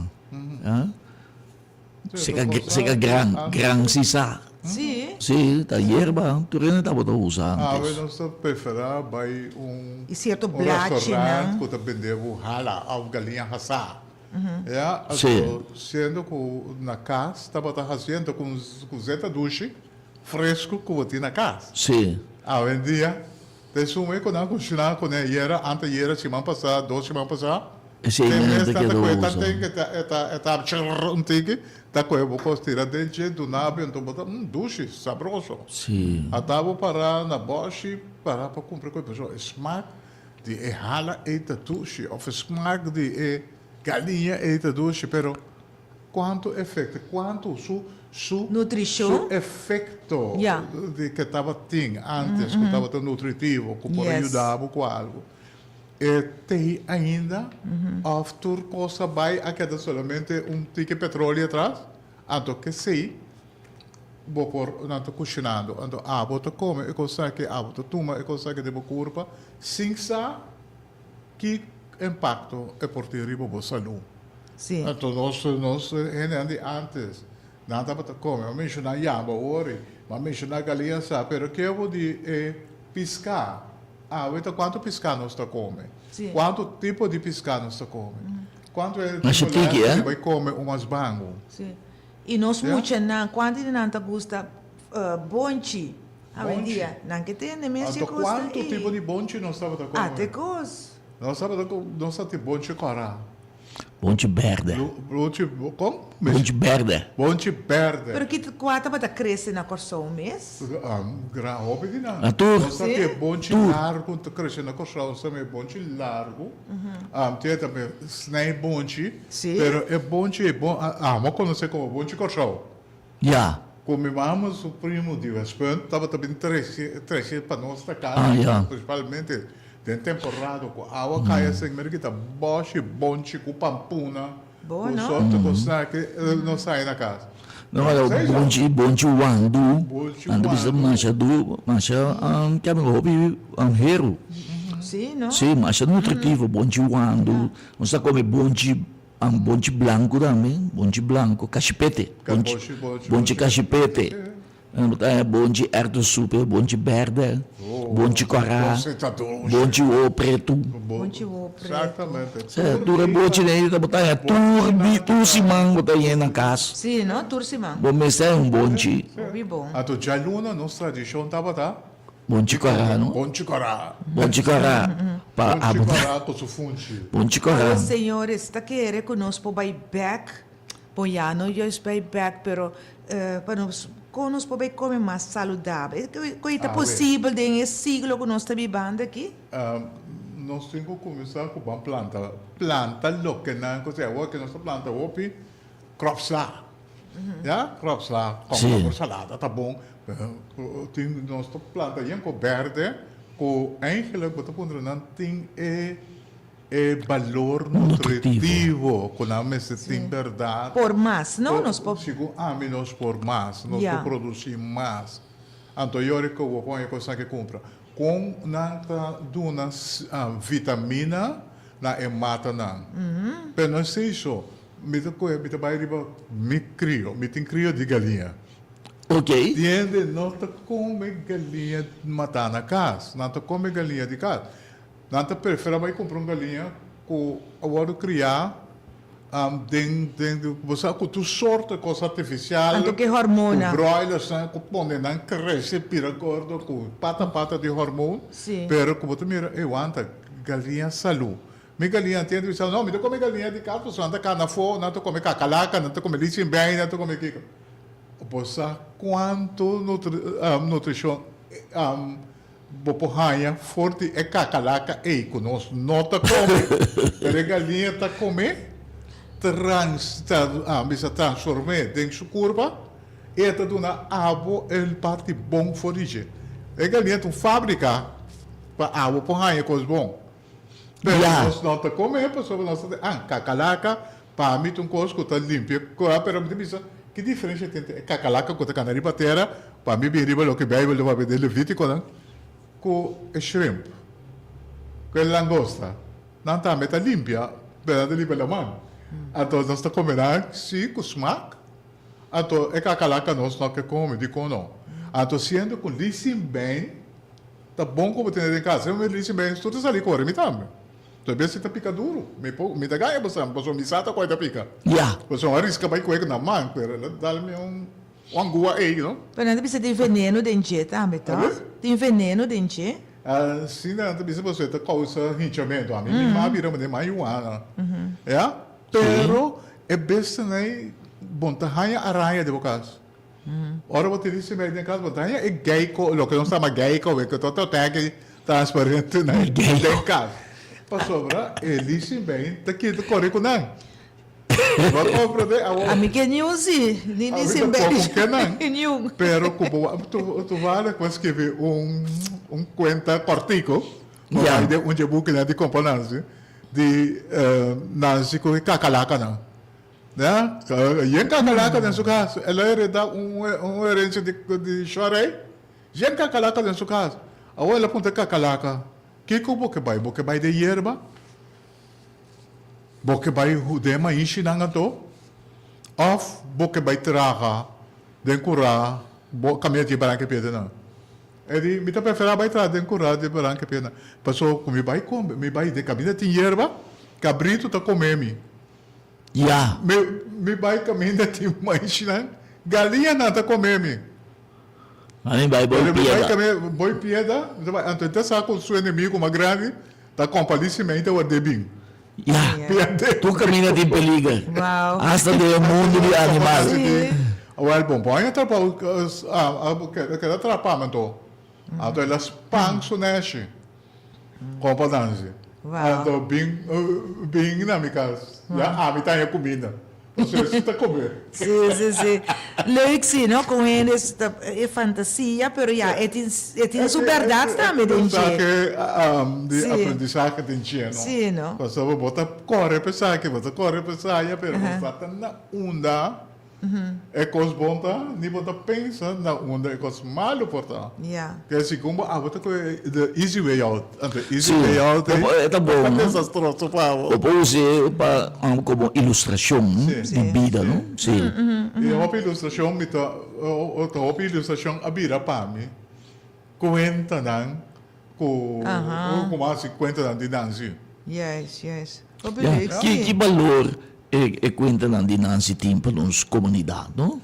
Seka seka gran gran si sa. Sí. Sí, ta yerba tur hende tabata usa Awe antes. nos ta preferá bai un Y cierto un blachinan. restaurant ku ta bende bo hala òf galiña hasá. Ya, Sí. anto siendo ku na kas tabata hasiendo ku ku zeta dushi fresku ku bo tin na kas. Sí. Awendia ta esun wey ku nan a kushiná kuné ayera, anteayera, siman pasá, dos siman pasá. Esei Ten nan mes ta ta keda kohe usa. tanten ke ta e ta e ta chrrr un tiki, ta kohe bo kos tira den dje, duna bo enton bo ta mm dushi, sabroso. Sí. Ata bo para na bòshi para pa kumpra koe pasobra e smak di e hala ei ta dushi òf e smak di e galiña ei ta dushi pero kuantu efekto kuantu su su Nutrishon. su efekto Ya. di ke tabatin antes ku tabata nutritivo ku por a Yes. yuda bo ku algu. E tei ainda of tur cos a bay a keda solamente un tiki petroleo atras? Anto kesey bo por nan ta cushinando. Anto abo ta come e cos aki, abo ta tuma e cos aki den bo curpa sin sa ki impacto e por tin riba bo salud. Sí. Anto nos nos hendenan di antes nan tabata come, m'a menciona yamba ori, m'a menciona galiña sa, pero ke bo di e pisca? Awe ta kuantu piská nos ta kome? Sí. Kuantu tipo di piská nos ta kome? Kuantu hende tin Masha tiki, molèster eh? di bai kome un masbangu? Sí. I nos Ja. muchanan, kuantu di nan ta gusta bonchi? Awendia, Bonchi. nan ke tende mes e Anto kos ta kuantu ei. tipo di bonchi nos tabata kome? Ah, te kos. Nos tabata nos ta tin bonchi kòrá. Bonchi berde. Bonchi, kon? Bonchi berde. Bonchi berde. Pero ki kua tabata krese na Kòrsou mes? Gran hopi di nan. Na tur. Nos ta tin bonchi largu ta krese na Kòrsou, nos ta tin bonchi largu. Tin tambe snij bonchi. Si. Pero e bonchi, amo konosé komo bonchi Kòrsou. Ya. Ku mi mama su primo di Westpunt tabata bin trese trese pa nos ta casa, Ah, ya. principalmente den temporada ku awa kai asin mira kita boshi bonchi ku pampuna Bo, ku no? sorto kosnan ke nos haña na kas. No, pero Seis bonchi, bonchi wandu, Bonchi nan ta bisa wandu. masha du, masha kende hopi heru. Sí, no? Sí, masha nutritivo, bonchi wandu. Nos ta come bonchi An bonchi blanco tambe, bonchi blanco, kashipete. Bonchi, Bonchi, bonchi kashipete. Bonchi erwtensoep, bonchi berde, bonchi kòrá, bonchi wowo pretu. Bonchi wowo pretu. Exactamente. Sí, tur e bonchi ei ta bo ta haña tur di, tur siman bo ta haña na kas. Sí, no? Tur siman. Bo mester haña un bonchi. Hopi bon. Anto djaluna nos tradishon tabata Bonchi kòrá no? Bonchi kòrá. Bonchi kòrá pa Bonchi abo. kòrá ku su funchi. Bonchi kòrá. Oh señores, ta kere ku nos por bai bèk, bon ya no juist bai bèk pero pa nos kon nos por bai kome mas saludabel? Ku e ta posibel den e siglo ku nos ta bibando aki? Nos tin ku kuminsá ku ban planta, planta loke nan ku sea awor ke nos ta planta hopi kropsla. Ya, kropsla, Sí. kòmper salada ta bon. Tin nos ta planta yen ku berde. Ku eigenlijk bo ta puntra nan tin e e balor nutritivo ku nan mester tin bèrdat. Por mas, no? Nos por. Segun ami nos por mas, nos por produsí mas. Anto yori ku bo pon e kosnan ke kumpra. Kon nan ta duna vitamina na e matanan. Pero no esei so. Mi ta kohe, mi ta bai riba mi krio. Mi tin krio di galiña. Ok. Di hende no ta kome galiña matá na kas. Nan ta kome galiña di kas. Nan ta preferá bai kumpra un galiña ku a wòrdu kriá den den bo sa ku tur sorto di kos artifisial. Anto ke hormona. Ku broilersnan ku pone nan krese bira gordo ku pata pata di hormon. Si. Pero ku bo ta mira, ey wanta, galiña salú. Mi galiña tin bisa, no, mi ta kome galiña di kas pasobra nan ta kana afó, nan ta kome kakalaka, nan ta kome lisinbèi, nan ta kome kiko. Bo sa kuantu nutrishon bo por haña for di e kakalaka ei ku nos no ta kome, pero e galiña ta kome, trans, ta bisa transform'é den su kurpa i e ta duna abo e parti bon for di dje. E galiña ta un fábrika pa abo por haña kos bon. Pero Ya. nos no ta come pasobra nos ta di, ah, kakalaka pa mi ta un kos ku ta limpia kua, pero mi ta bisa, ki diferensha tin entre e kakalaka ku ta kana riba tera, pa mi bin riba loke Bijbel ta papia den Levítikonan, ku e shrimp, ku e langosta. Nan tambe ta limpia, pero nan ta limpia laman. Anto nos ta come nan si ku smak, anto e kakalaka nos no ke come, dikon no? Anto siendo ku lisinbein Ta bon ku bo tene den kas. Mi di si mes, tur ta sali kore, mi tambe. Tur bes si ta pika duru. Mi por, mi ta gaña boso, pasobra mi sa ta kua e ta pika. Ya. Pasobra mi a riska bai kue ku na man, pero el a dal mi un angua ei, no. Pero nan ta bisa tin veneno den dje tambe, tòg? Tin veneno den dje? Si nan ta bisa pasobra e ta kousa hinchamentu. Ami mi ma bira manera marihuana. Ya. Pero e bestianan ei, bon ta haña araña den bo kas. Ora bo tene simei den kas bo ta haña e geiko, loke nos ta yama geiko, ku ta tòtèki transparente na den kas. Pasobra e lisimei ta kita kore ku nan. Bo a komprende awor? Ami ke niun si, ni lisimei. Ami tampoco ke nan. Niun. Pero ku bo toevallig bo a skibi un un kuenta kòrtiku, bo bai den un dje bukinan di Kompa Nancy, di Nancy ku e kakalakanan. Ya, yen kakalaka den su kas. El a hereda un herensia di Shorey. Yen kakalaka den su kas. Awor el a puntra e kakalaka, Kiko bo ke bai? Bo ke bai den yerba? Bo ke bai den maishinan anto? Òf bo ke bai traha den kurá bo kaminda di baranka piedra nan? E di, Mi ta preferá bai traha den kurá di baranka piedra nan. Pasobra ku mi bai kome, mi bai den kaminda tin yerba, kabritu ta kome mi. Ya. Mi mi bai kaminda tin maishinan, galiñanan ta kome mi. Ami bai boi Pero mi bai pieda. kame boi pieda, mi ta bai, anto e ta sa ku su enemigo mas grandi ta kompa di simenta ward'é bin. Ya. Pierde. Tur kaminda tin peliger. Wow. Asta den e mundu di animal. Sí. Awel bon bon a trapa a keda trapa mi anto. Anto el a span su neshi. Kompa Nancy. Wow. Anto bin bin na mi kas. Ya ami ta haña kuminda. Pasobra si ta kome. Sí, sí, sí. Leuk sí, no? Kon hende ta e fantasia, pero ya, e tin e tin su bèrdat tambe den dje. Aprendisahe di Sí. aprendisahe den dje, no? Sí, no? Pasobra bo ta kore pa esaki, bo ta kore pa esaya, pero bo sa ta na unda E kos bon ta, ni bo ta pensa na unda e kos malu por ta. Ya. Ke segun bo abo ta kohe the easy way out, anto easy Sí, way out bo por, e ta bon, ta no? desastroso pa abo. Bo por us'é pa komo ilustrashon Sí. di bida, no? Sí. I hopi ilustrashon mi ta, ta hopi ilustrashon a bira pa mi, kuentanan ku, komo a hasi kuentanan di Nancy. Juist, juist. Hopi Ya, leuk, ki sí. ki balor E e kuentanan di Nancy tin pa nos komunidat, no?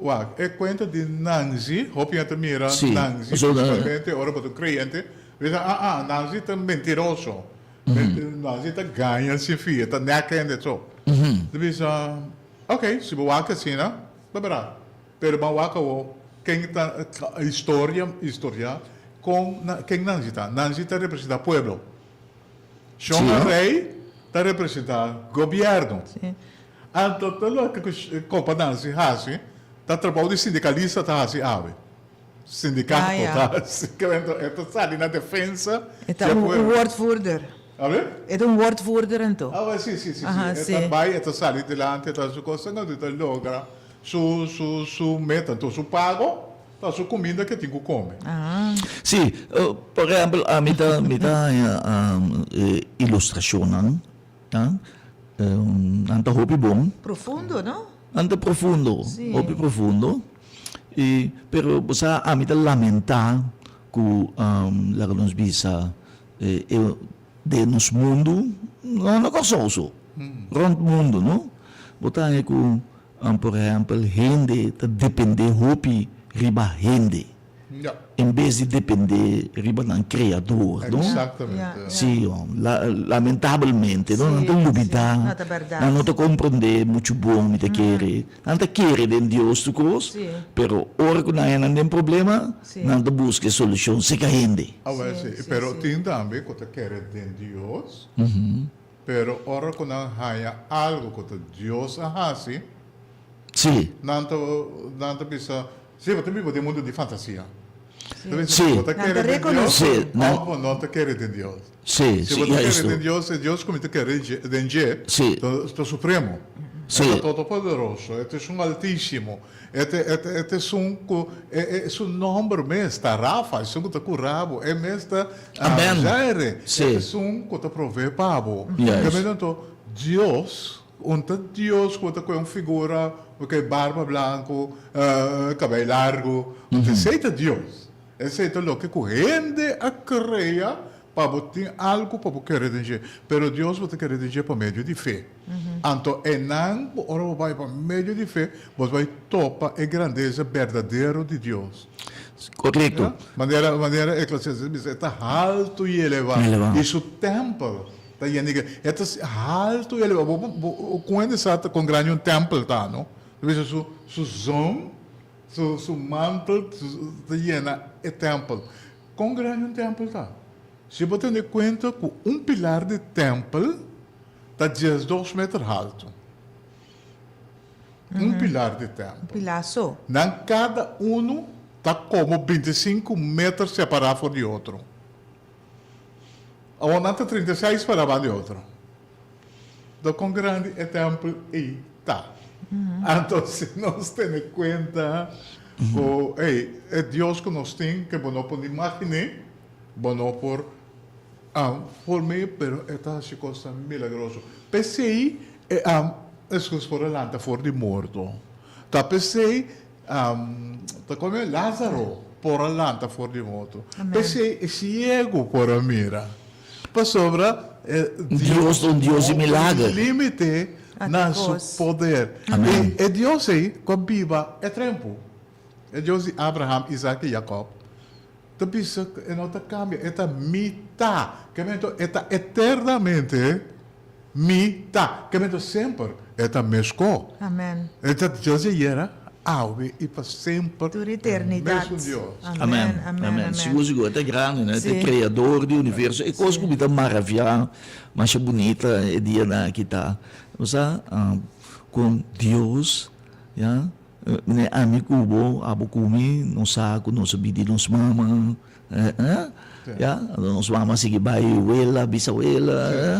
Wak, e kuenta di Nancy, hopi hende ta mira Sí, Nancy, pasobra. principalmente ora bo ta un kreyente, bo bisa, ah, ah, Nancy ta mentiroso, Nancy ta gaña sin fin, e ta nèk hende so. Ta bisa, ok, si bo wak asina, ta bèrdat. Pero ban wak awor, ken ta, historia, historia, kon, ken Nancy ta? Nancy ta representá pueblo. Shon Sí. Rey ta representa gobierno. Sí. Anto ta loke ku Kompa Nancy hasi, ta trabou di sindicalista ta hasi awe. Sindicato Ah, ja. ta simplemente e ta sali na defensa E ta dje un pueblo. woordvoerder. A ver? E ta un woordvoerder anto. Ah, si, si, si, Aha, si. E ta si. bai, e ta sali dilanti, e ta haci su cosnan, anto e ta logra su, su, su meta. Anto su pago ta su cuminda cu e tin cu come. Ah. Si, por ehempel, ami ta, mi ta haña e ilustracionnan, ya, nan ta hopi bon. Profundo, no? Nan ta profundo, Sí. hopi profundo. I, pero bo sa, ami ta lamentá ku, laga nos bisa, e den nos mundu, no na Kòrsou so, rònt mundu, no? Bo ta haña ku, por ehèmpel, hende ta dependé hopi riba hende. Ja. En bes di depende riba nan Creador, no? Exactamente. Ja. Sí, hom. La, lamentabelmente, no? Nan ta Sí, sí. lubida. No, ta berdad. Nan no ta comprende mucho bon, mi ta kere. Nan ta kere den Dios tur cos, Sí. pero ora cu nan haña nan den problema, Sí. nan ta busca e solucion cerca hende. Awel, Sí, sí. sí, Pero sí. tin tambe cu ta kere den Dios, pero ora cu nan haña algo cu ta Dios a haci, Sí. Nan ta nan ta bisa, Sí, bo ta biba den mundu di fantasia. Ta bisa, Sí. Bo ta Nan ta kere den Dios rekonosé. Sí, nan- òf bo no ta kere den Dios. Sí, Si sí, bo ta ya kere esto. den Dios, e Dios ku mi ta kere dje den dje Sí. ta ta supremo. Sí. E ta todopoderoso, e ta esun altísimo, e ta e ta e ta esun ku e e su nòmber mes ta Rafa, esun ku ta kura bo, e mes ta Amen. Jaire, Sí. e ta esun ku ta provee pa bo. Juist. Te mende anto, Dios Un ta Dios ku ta kohe un figura ku ke barba blanku, kabei largu. Esei ta Dios. Esei ta loke ku hende a krea pa bo tin algu pa bo kere den dje. Pero Dios bo ta kere den dje pa medio di fe. Anto einan bo ora bo bai pa medio di fe, bo ta bai topa e grandesa berdadero di Dios. Korekto. Manera manera Eclesiastes bisa, e ta haltu i elevá. I su tèmpel Ta yende ke e ta haltu i elevá. Bo bo kon hende sa kon grandi un tèmpel ta, no? Ta bisa su su zon, su su mantel ta yena e tèmpel. Kon grandi un tèmpel ta? Si bo tene kuenta ku un pilar di tèmpel ta diesdos meter haltu. Un pilar di tèmpel. Un pilar so. Nan kada unu ta komo bintisinku meter separá for di otro. Awor nan ta 36 para ban di otro. Do kon grandi e tèmpel ei ta. Anto si nos tene kuenta ku ei e Dios ku nos tin ke bo no por ni imaginé, bo no por form'é, pero e ta hasi kosnan milagroso. P'esei e Hesus por a lanta for di morto. Ta p'esei Ta come Lázaro por a lanta for di morto. P'esei e ciego por a mira. Pasobra Dios ta un Dios di milager. No tin limite na su poder. Amen. E Dios ei cu a biba e tempo, e Dios di Abraham, Isaac y Jacob, ta bisa cu e no ta cambia, e ta mi ta. Kemento e ta eternamente Mi ta. Ke mester semper e ta mesco. Amen. E ta Dios di ayera, awe i pa semper. Tur eternidat. Mesun Dios. Amen. Amen. Amen. Sigur sigur e ta grandi no e ta Sí. creador di universo e cos Sí. cu mi ta maravia masha bunita e dianan aki ta bo sa con Dios ya Mene ami ku bo, abo ku mi, nos sa ku nos a bidi nos mama, ya, anto nos mama sigui bai wela, bisawela,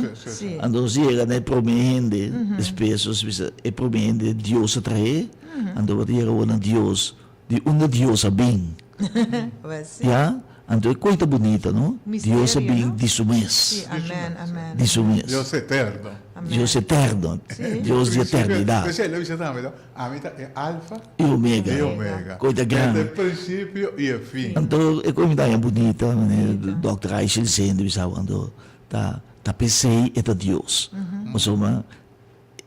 anto nos yega na e prome hende, despues nos bisa e prome hende Dios a trahe, anto bo ta yega awor na Dios, di unda Dios a bin, ya, anto e koe ta bunita no, Dios a bin di su mes, di su mes, Dios eterno, Dios eterno, Dios di eternidat. Ami ta e Alfa i Omega. I Omega. Koe ta grandi. E ta e prinsipio i e fin. Anto e koe mi ta haña bunita, manera Dòkter Aishel Sende bisa bo, anto ta ta p'esei e ta Dios. Pasobra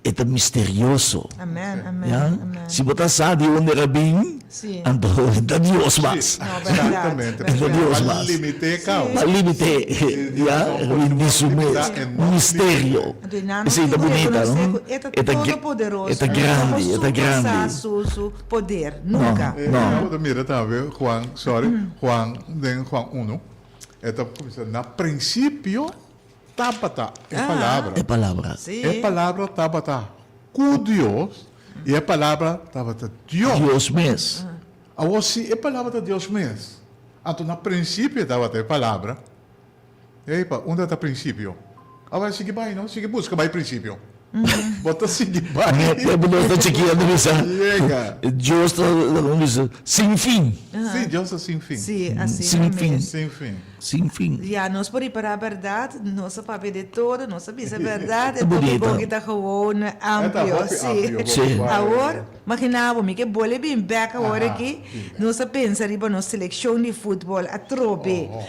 e ta misterioso. Amen, amen, Ya? amen. Si bo ta sa di unda el a bin, Sí. anto e ta Dios mas. No, bèrdat, Exactamente. E ta Dios Pa mas. limité kau. Pa limité, ya, Dios no por di su mes. limita e no Misterio. Anto e nan Esei ta tin ku bunita, rekonosé no? ku e ta E ta todopoderoso. e ta No por grandi, e ta surpasá grandi. su su poder, nunka. E No. bo ta mira tambe Juan, sorry, Juan den Juan uno, e ta kuminsá na prinsipio tabata e palabra. E palabra. Sí. E palabra tabata ku Dios i e palabra tabata Dios. Dios mes. Awor si e Palabra ta Dios mes, anto na prinsipio tabata e Palabra. Epa, unda ta prinsipio? Awor sigui bai no, sigui buska bai prinsipio. Bo ta sigui bai. Tempu nos ta chikí a bisa, Yega. Dios ta, como bisa, sin fin. Sí, Dios ta sin fin. Sí, asina Sin fin. mes. Sin fin. Sin fin. Ya, nos por ripará bèrdat, nos a papia de todo, nos a bisa bèrdat, e Ta tópiko bunita. aki ta gewoon E ta amplio, hopi sí. amplio, hopi Sí. bai. Awor, Maginá bo, mi ke bole bin bèk awor Aha, aki, bin bèk. nos a pensa riba nos selekshon di futbòl atrobe. Oho.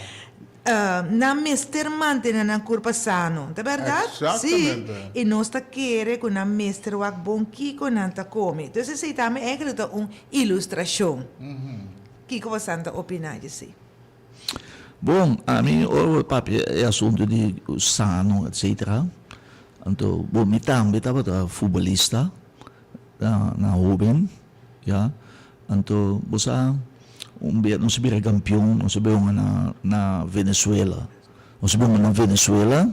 Nan mester mantené nan kurpa sano, ta bèrdat? Sí, Exactamente. i nos ta kere ku nan mester wak bon kiko nan ta kome. Entonces esei tambe eigenlijk ta un ilustrashon. Kiko bosan ta opiná di esei? Bon, ami ora bo papia e asuntu di sano etcetera, anto bo mi tambe tabata futbolista na na hoben ya, anto bo sa un bia nos a bira kampion nos a bai hunga na na Venezuela, nos a bai hunga na Venezuela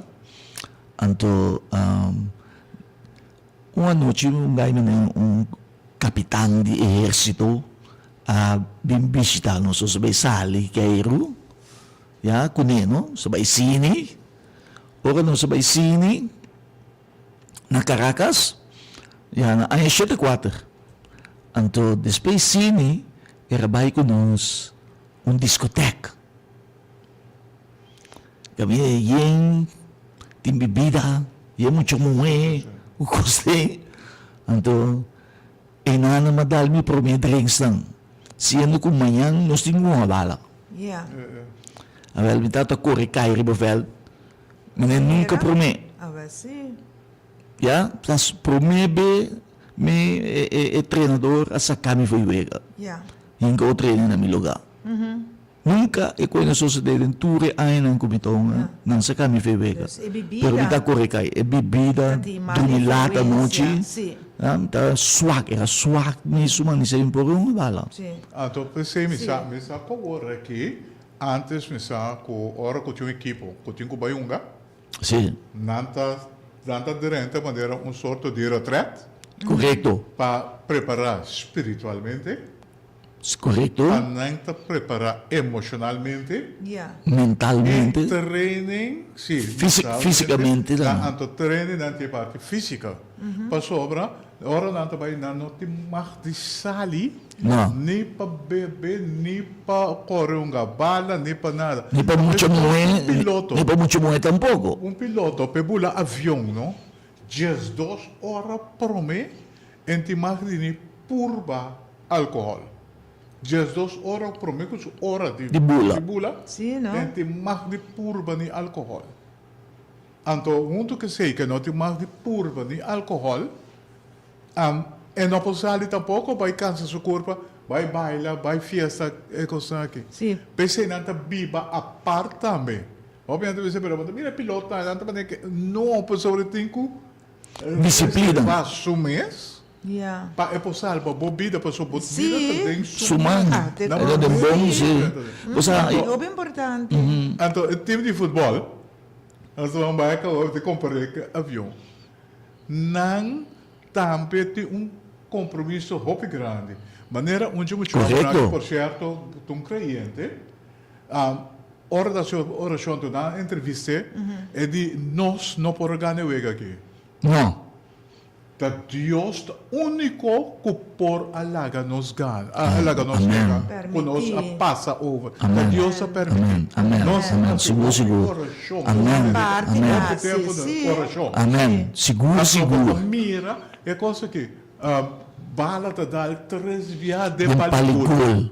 anto Un anochi un gai menen un kapitan di ehérsito a bin bishita nos. Nos a bai sali keiru ya kuné no. Nos a bai sini. Ora nos a bai sini na Caracas ya na aña shete kuater. Anto despues sini era bai ku nos un diskotek. Kaminda yen tin bibida, yen mucha muhé ku kos den. Anto e nan a dal mi promé drinksnan, siendo ku mañan nos tin ku hunga bala. Awel mi tata kore kai riba vèlt, mi nunka promé. Ya, tas promé be mi e trenador a saka mi for e wega. Hinka otro hende na mi lugá. Nunka e koe no sosodé den tur e añanan ku mi ta hunga, nan saka mi fe wega. Pero mi ta kore kai. E bibida, drumi lat anochi, mi ta swak, era swak mi su manisé mi por hunga bala. Anto p'esei mi sa, mi sa ku awor aki, antes mi sa ku ora ku tin un ekipo ku tin ku bai hunga, nan ta nan ta drenta manera un sorto di retret. Korekto. Pa prepará spiritualmente. Korekto. Pa nan ta prepará emoshonalmente. Mentalmente. E training, si, Físikamente tambe. Anto training nan tin e parti físika. Pasobra ora nan ta bai nan no tin mag di sali. No. Ni pa bebe, ni pa kore un gabala, ni pa nada. Ni pa mucha muhé, Un piloto. ni pa mucha muhé tampoko. Un piloto p'e bula avion, no, 12 ora promé En tin mag di ni purba alcohol. 12 ora prome cu su ora di Di bula. di bula, Sí, no? en tin mag di purba ni alcohol. Anto hunto cu esey cu e no tin mag di purba ni alcohol, am e no por sali tampoco bay cansa su curpa, bay baila, bay fiesta, e cosnan aki. Sí. P'esey nan ta biba apart tambe. Hopi nan ta bisa pero bo ta mira e pilotnan, nan ta manera ke no, pasobra tin cu Disiplina. Reserva su mes Ja. pa e por salba bo bida, pasobra bo Sí. bida ta den su Su man. Ah, te E ta den bon, sí. Bo sa, Mm, hopi importante. Anto e team di futbol, nos a bai akaba di kompar'é ku avion, nan tambe tin un kompromiso hopi grandi. Manera un dje muchacho Korekto. por sierto ta un kreyente, Ora ta haci oracion tu nan entrevist'é, e di, Nos no por a gana e wega aki. No. Ta Dios ta unico cu por a laga nos gana, a laga nos Amen. wega, cu nos a pasa over. Ta Amen. Dios a permiti. Amen. Amen. Nos a Amen. haci Sigur, hopi sigur. oracion. Amen. Parti Amen. Hopi hasi, tempo den sí. oracion. Amen. Sigur, Pasobra sigur. bo ta mira e cos aki, bala ta dal tres bia den Den pal pal di di gol. gol.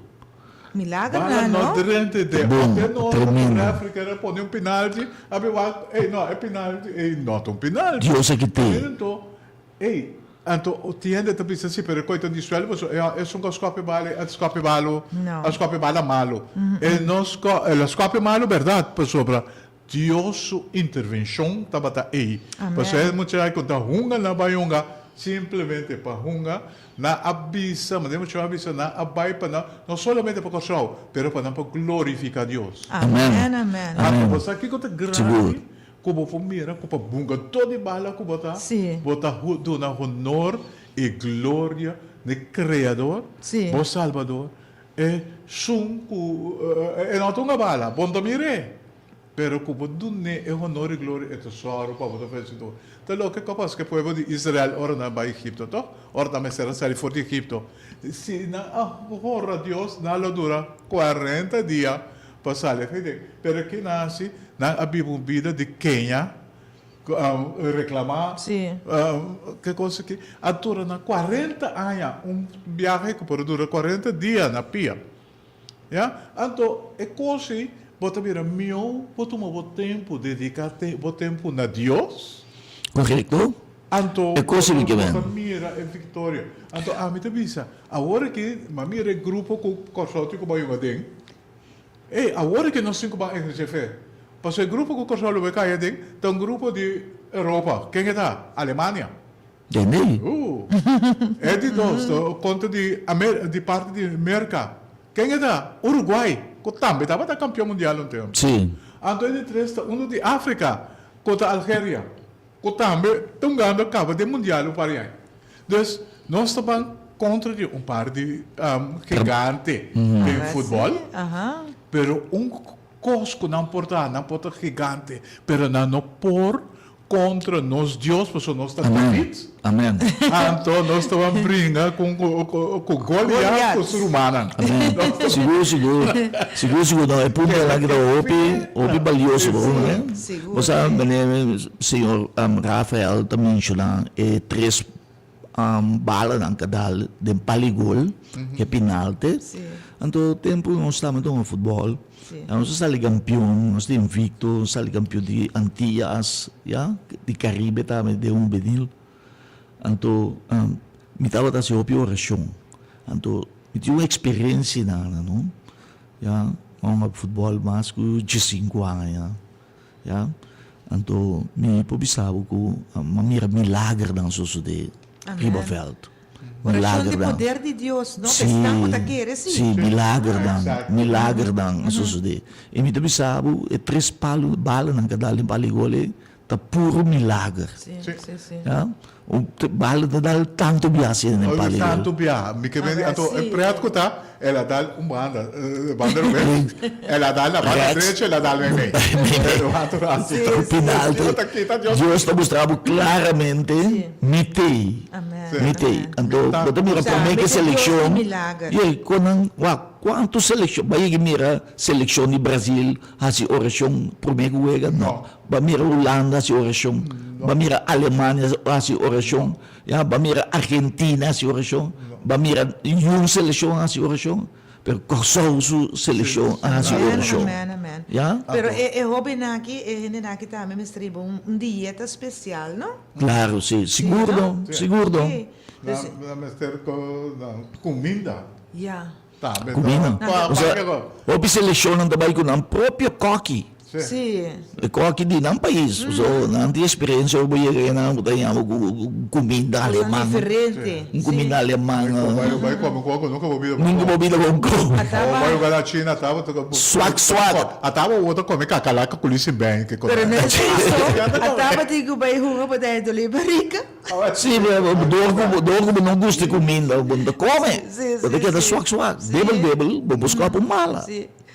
Milagro Bala na no no. drente de Bon, Até no tremendo. refri kere pone un penalti, a bi wak, ey no, e penalti, ey no ta un penalti. Dios a kit'é. Anto, ey, anto tin hende ta bisa si, pero e koe ta di suelo pasobra e esun ku a skopi bala, a skopi balo, No. a skopi bala malo. E no sko, el a skopi malo bèrdat, pasobra Dios su intervencion tabata ei. Amen. Pasobra e muchanan cu ta hunga nan bai hunga simplemente pa hunga. Nan a bisa, manera e muchanan a bisa, nan a bai pa nan, no solamente pa Corsou, pero pa nan por glorifica Dios. Amen, amen. Anto bo sa kico ta Sigur. grandi cu bo por mira cu pa bunga todo di bala cu bo ta, Sí. bo ta duna honor y gloria n'e Creador, Sí. bo Salbador. Esun ku e no ta un bala, bo no ta mir'é, pero ku bo dun'é e honor i gloria, e ta sòru pa bo ta vensedor. Ta loke ku a pasa ku e pueblo di Israel ora nan a bai Egipto, tòg? Ora nan mester a sali for di Egipto, si nan a honra Dios, nan lo dura kuarenta dia pa sali afei den. Pero ke nan a hasi? Nan a biba un bida di keña Reclama ke cos aki a dura na cuarenta aña un biahe cu por a dura cuarenta dia na pia ya anto e cos ei bo ta bira mihor bo tuma bo tempo dedica bo tempo na Dios Correcto. anto E cos ei bo ta mira e victoria anto ami ta bisa awor aki mi a mira e grupo cu Corsou tin cu bai hunga den. Ey, awor ke nos tin ku ban ehersé fe. Pasobra e grupo ku Kòrsou lo bai kai aden ta un grupo di Europa. Ken e ta? Alemania. Tende? Uh! E di dos ta kontra di Amer, di parti di Merka. Ken e ta? Uruguay, ku tambe tabata kampion mundial un tempu. Sí. Anto e di tres ta unu di Afrika, ku ta Algeria, ku tambe ta hungando kaba den mundial un par di aña. Dus, nos ta ban kontra di un par di gigante den futbòl, pero un kos ku nan por ta, nan por ta gigante, pero nan no por kontra nos Dios, pasobra nos ta David. Amen. Anto nos ta ban bringa ku Goliat ku su rumannan. Amen. Sigur, sigur. Sigur, sigur. No, e punto aki ta hopi, hopi balioso, no? Sigur. Bo sa, meneer, señor Rafael ta menciona e tres balanan ka dal den paligol, e pinalte. Anto tempo nos taba tuma futbol, nos a sali campeon, nos ta invicto, nos sali campeon di Antillas, ya, di Caribe tambe den hubenil. Anto mi tabata haci hopi oracion. Anto mi tin un experiencia nan, no, ya, hunga futbol mas cu diescinco aña. Ya, anto mi por bisa bo ku m'a mira milagernan sosodé riba vèlt. Orashon di poder di Dios, no? Pa esnan ku ta kere, si. Si, milagernan, milagernan a sosodé. I mi ta bisa bo, e tres palu, balanan ku a dal den pal di gol ei, ta puro milager. Si, si, si. Ya, un bala ta dal tantu bia asina den pal di gol. Tantu bia, mi ke mende, anto e pret ku ta, El a dal un banda, banda robes, el a dal na banda drecho, el a dal meimei. Penalti. Dios ta mustra bo claramente, mi t'ei, mi t'ei. Anto bo ta mira prome ke seleccion, ye, kon nan, wak, cuanto seleccion, bo a yega mira seleccion di Brazil haci oracion prome ku wega? No. Bo a mira Hulanda haci oracion, bo a mira Alemania haci oracion. Ya, bo a mira Argentina hasi orashon, bo a mira niun selekshon hasi orashon, pero Kòrsou su selekshon a hasi orashon. Amen, amen. Ya? Pero e e hóbennan aki, e hendenan aki tambe mester riba un un dieta spesial, no? Klaro, si. Sigur no, sigur no. Oké. Dus. Nan mester kuminda. Ya. Tambe Kuminda. ta. Osea, hopi selekshonnan ta bai ku nan propio kòki. Sí. E kòki di nan pais. So, nan tin eksperensia ora bo yega einan bo ta haña bo ku kuminda Cosa aleman. diferente. Un kuminda aleman. Bo bai kome koko nunka bo bida bo Nunka bo bida bo kome. Abo bai luga na China ata bo ta Swak swak. Ata bo ta kome kakalaka ku lisi bèn ke Pero no es eso. Ata bo tin ku bai hunga bo ta hende doli barika. Sí, dor ku bo dor ku bo no gusta e kuminda bo no ta kome. Bo ta keda swak swak, debel debel bo buska pa mala.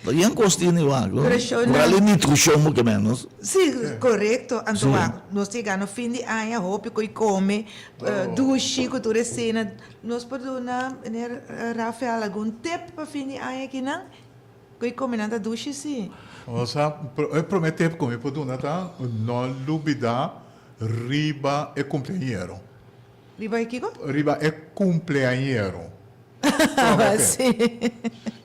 Ta yen kos tin igual, no? Moral e nutrishon bo ke menos. Sí, korekto. Anto wak, nos ta yega na fin di aña hopi ku e kome dushi ku tur e sena. Nos por duna meneer Rafael algun tip pa fin di aña akinan? Ku e kome nan ta dushi sí. Osea, e prome tip ku mi por duna ta no lubida riba e kumpleañero. Riba e kiko? Riba e kumpleañero. Sí.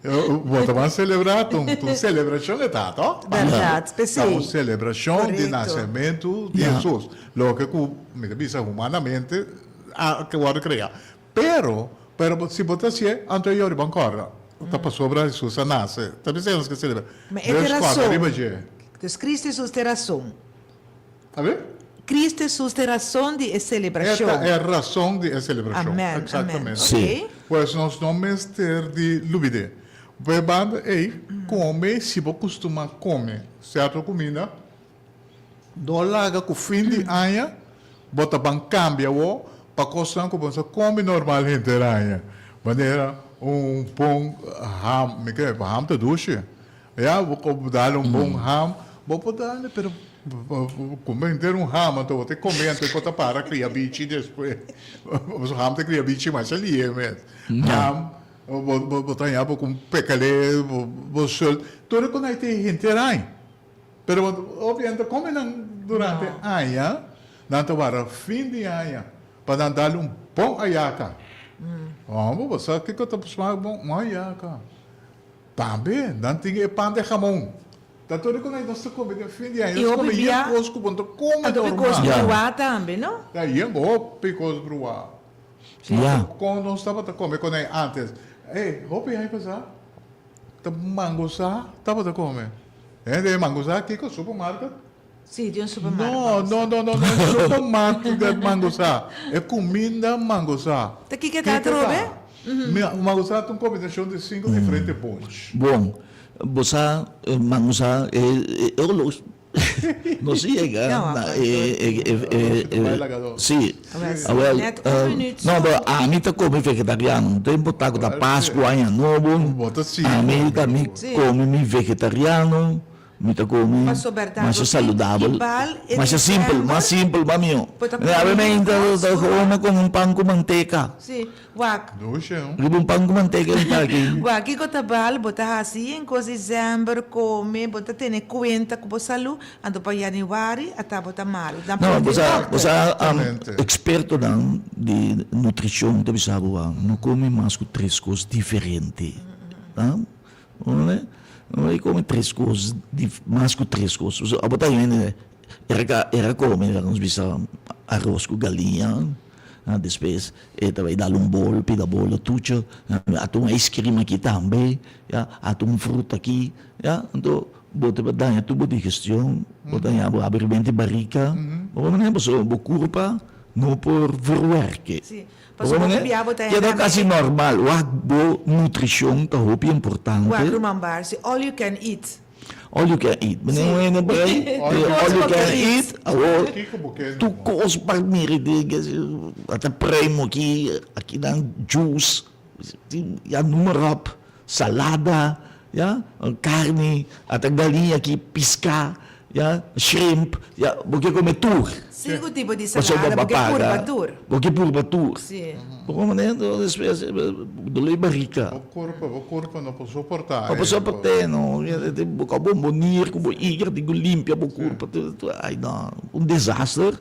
Bo ta ban selebrá, ta un selebrashon e ta, to? Bèrdat, p'esei. Ta un selebrashon di nasementu di Hesus. Loke ku mi ta bisa humanamente a ke wòrdu kreá. Pero, pero si bo ta hasié, anto e yori ban kòrda. Ta pasobra Hesus a nase. Ta p'esei nos ke selebrá. Ma e te Dios kòrda rason. riba dje. Dus Kristu Hesus te rason. A ver? Cristo Hesus ta e rason di e celebracion. E ta e rason di e celebracion. Amen, amen. Exactamente. Sí. Pues nos no mester di lubid'é. Bo banda ei, come si bo custuma come cierto cuminda, no laga cu fin di aña bo ta ban cambia awor pa cosnan cu bo no sa come normal henter aña. Manera. Un bon ham, mi ke ham ta dushi. Ya, bo por dal un bon ham, bo por dal, pero come henter un ham, anto bo ta come anto e por ta para cria bichi despues. Pasobra ham ta cria bichi masha lihe mes. Ham, bo bo ta haña bo cu pekele, bo sult, tur e con ai tin henter ai. Pero hopi hende ta come nan durante aña, nan ta wara fin di aña pa nan dal un bon ayaka. Homber, bo sa kico ta smaak bon? Un ayaka. Tambe nan tin e pan de jamon. Ta tur e ku nos ta kome den fin di aña. I Nos ta hopi kome yen bia kos ku bo no ta kome anto hopi kos normal. bruá tambe, no? Ya, yen hopi kos bruá. Ya. Kon nos tabata kome kon ei antes? Ey, hopi aña pasá ta mangosá tabata kome. Hende e mangosá kiko? Supermarket? Sí, di un supermarkt No, mangosá. no, no, no, no e supermarket de mangosá. E kuminda mangosá. Ta kiko ta Kiko atrobe? ta? Mangosá ta un kombinashon di sinku diferente bonch. Bon, bo sa mangosá e e olos no si yega No, na apa, e e e e Ta bai lagador. si. Awel, si Awel, net un minuut no, so. pero ami ta kome vegetariano. Tempo ta ku ta Awel, si. Pasku, Aña Nobo, Bo ta si ami kome ta mi bo. Si. kome mi vegetariano. Mi ta come Paso berdad masha bo tin saludabel, ki bal e masha simpel, december mas simpel pa mi. bo ta Mi awe come mi un ta kos ta bruá. come con un pan cu manteca. Si, wak. Dushi, no? Riba un pan cu manteca mi ta aki. Wak, kiko ta bal bo ta haci en cos december come, bo ta tene cuenta cu bo salu, anto pa januari ata bo ta malo. Dan No, puntra bo e sa, bo dokter. sa Exactamente. expertonan di nutricion ta bisa bo no come mas cu tres cos diferente. Ta? No e come tres cos, mas cu tres cos. Abo ta hende era ca era come nos bisa aros cu galiña, despues e ta bay dal un bol, pida bolo tucho, ata un ice cream aki tambe, ya, ata un fruta aki, ya. Anto bo ta daña tur bo digestion, bo ta daña bo habrimento di barica, bo manera pasobra bo curpa no por verwerke. Pasobra bo bia bo ta Keda henda kasi mi. normal. Wak bo nutrishon ta hopi importante. Wak ruman Barsi, all you can eat. All you can eat. Si. Meneer un hende por ahí, Tur all kos you bo can can eat. eat, awor Kiko bo ke tur no? kos pa mira di ata primo aki, aki nan juice, ya noem maar op, salada, ya, carni, ata galiña aki, pisca, Ya, shrimp, ya, bo ke come tur. Sinku tipo di Pasobra salada, bo bo ke paga. purba tur. Bo ke purba tur. Si. Bo come manera despues dolor di barrica. Bo curpa, bo curpa no por soporta No por e. soport'e no. Bo ka bo bonir cu bo igra tin cu limpia bo curpa. Ay no, un desaster.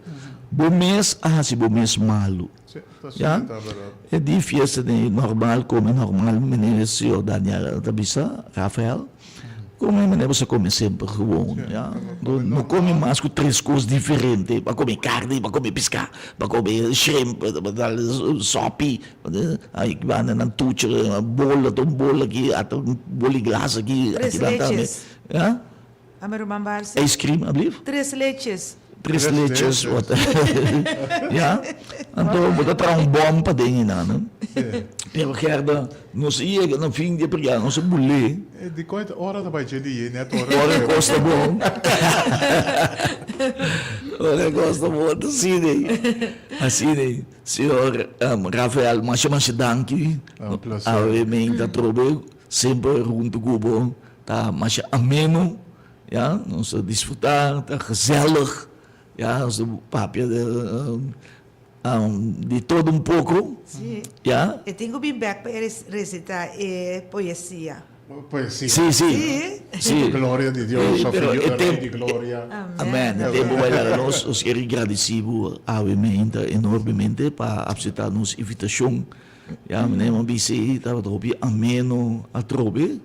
Bo mes a haci bo mes malo. Si, ta si, Ya. ta berdad. E di fiesta den normal, come normal, meneer señor Daniel ta bisa, Rafael. Come manera bo sa come semper gewoon, ya. No come mas cu tres cos diferente. Bo a come carni, bo a come pisca, bo a come shrimp, sopi, ay banda nan tuchi, bolo, ata un bolo aki, ata un boli glas aki, Tres aki nan tambe. leches. Ya. Ame ruman Barsi. Ice cream, alblief? Tres leches. Tres leches, wat. Ya. Anto bo ta traha un bom paden einan. Pero Gerda, nos a yega na fin di e priá, nos a bul'é. Di kon e ora ta bai dje di yei net ora. Ora e kos ta bon. Ora e kos ta bon, ta asina ei. Asina ei. Señor Rafael, masha masha danki. Un placer. Awe mi ta trobe semper huntu ku bo. Ta masha ameno, ya, nos ta disfruta, ta gezellig, ya, nos ta papia di todo un poco, Sí. ya. E tin cu bin bek pa e recita e poesia. Poesia. Sí, sí. Sí. Sí. Gloria di Dios, Eh, pero of e Rey tempo di Gloria. Amen. E tempo bai laga nos, nos kier gradeci bo awe meinta enormemente pa acepta nos invitacion. Ya, meneer a bisa tabata hopi ameno atrobe.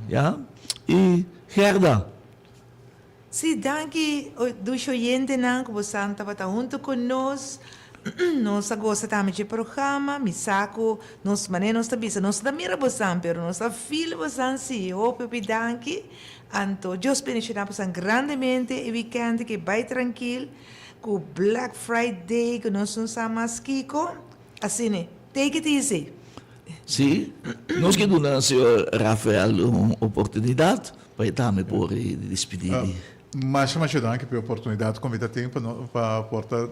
Ya, y Gerda. Sí, danki dushi oyentenan ku bosan tabata huntu ku nos. Nos a gosa tambe dje programa. Mi sa ku nos, manera nos ta bisa, nos no ta mira bosan, pero nos ta feel bosan sí. Hopi, hopi danki. Anto Dios bendishoná bosan grandemente e weekend ke bai trankil ku Black Friday ku nos no sa mas kiko. Asina, take it easy. Sí, nos ke duna señor Rafael un oportunidad pa e tambe por despidi di. Masha masha danki pa e oportunidad ku mi ta tin pa no pa por ta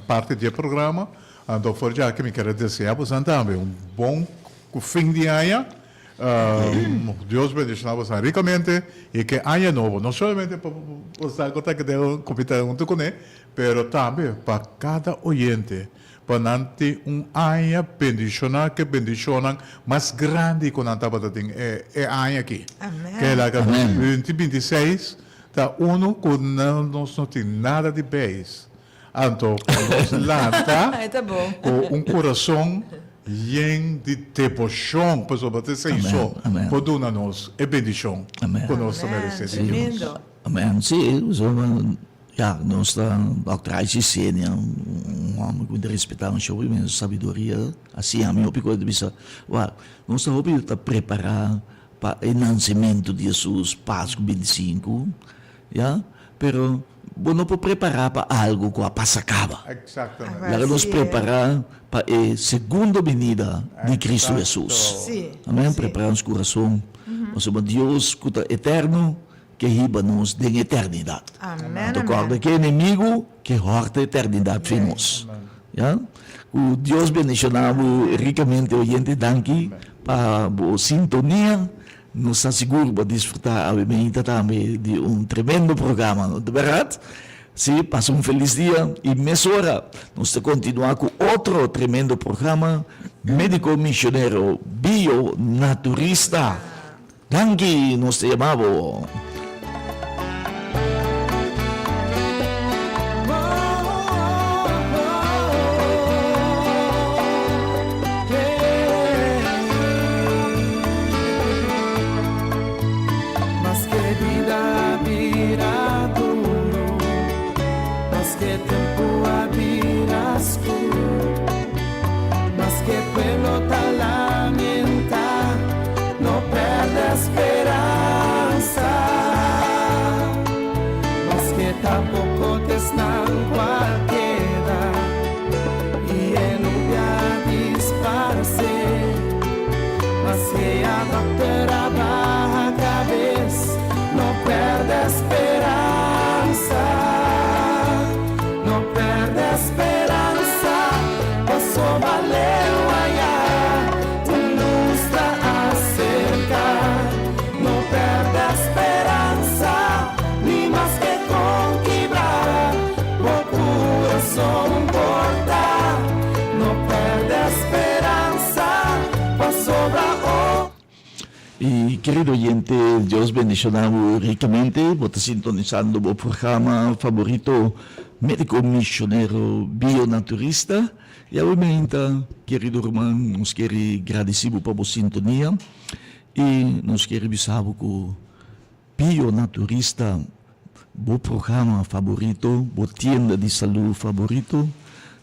parti di e programa. Anto for djaki mi kier a desea boso tambe un bon. ku fin di aña. Dios bendiciona boso ricamente y ke aña nobo no solamente pa boso cu ta keda compita hunto cune pero tambe pa cada oyente pa nan tin un aña bendiciona ke bendicionnan mas grandi cu nan tabata tin e aña aki. Ke laga 2026 ta uno cu nos no tin nada di beis. Anto ku nos lanta ku un kurason yen di deboshon, pasobra ta esei so por duna nos e bendishon ku nos ta meresé di Dios. Amen. Sí, ya, nos ta Dòkter Aichi Senia, un hòmber ku mi ta respetá masha hopi, mi sabiduria a siña mi hopi kos. Ta bisa, wak, nos ta hopi ta prepará pa e nansementu di Hesus, Pasku bintisinku. Ya, pero bo no por prepará pa algu ku a pasa kaba. Exactamente. Laga nos prepará pa e segundo binida di Kristu Hesus. Amen. Prepará nos kurason, pasobra Dios ku ta eterno ke hiba nos den eternidat. Anto kòrda ke enemigu ke hòrta eternidat fi nos. Ya. Ku Dios bendishoná bo rikamente oyente. Danki pa bo sintonia. Nos ta sigur bo a disfruta awe meinta tambe di un tremendo programa, no ta berdad? Si, pasa un felis dia y mesora nos ta continua cu otro tremendo programa, Medico Misionero Bio Naturista. Danki, nos ta yama bo. Maske bida a bira duru, maske tempu a bira skur, maske pueblo ta lamentá, no pèrdè speransa. Maske ta poko t'esnan ku a keda. I e nubia a disparsé. Maske a dòkter a baha kabes, no pèrdè speransa. No pèrdè speransa, pasobra leu ayá un lus ta aserká. No pèrdè speransa, ni maske kon kibrá bo kurason por ta. No pèrdè speransa, pasobra o. Y kerido oyente, Dios bendiciona bo ricamente. Bo ta sintonisando bo programa favorito Medico Misionero Bionaturista. Y awe meinta, kerido ruman, nos keri gradici bo pa bo sintonia. Y nos kier bisa bo cu Bionaturista, bo programa faborito, bo tienda di salud faborito,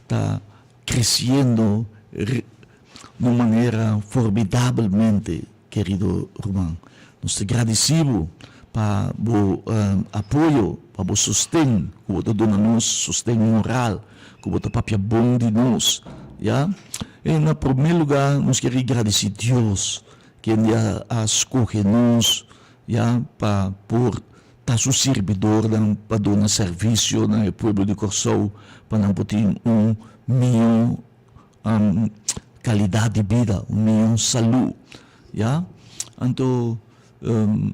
ta creciendo na un manera formidabelmente, kerido ruman. Nos ta gradici bo pa bo apoyo, pa bo sosten cu bo ta duna nos, sosten moral, cu bo ta papia bon di nos, ya. E na prome lugar nos kier gradici Dios Kende a scoge nos ya pa por ta su sirbidornan pa duna servicio na e pueblo di Corsou pa nan por tin un miho calidad di bida, un miho salud ya. Anto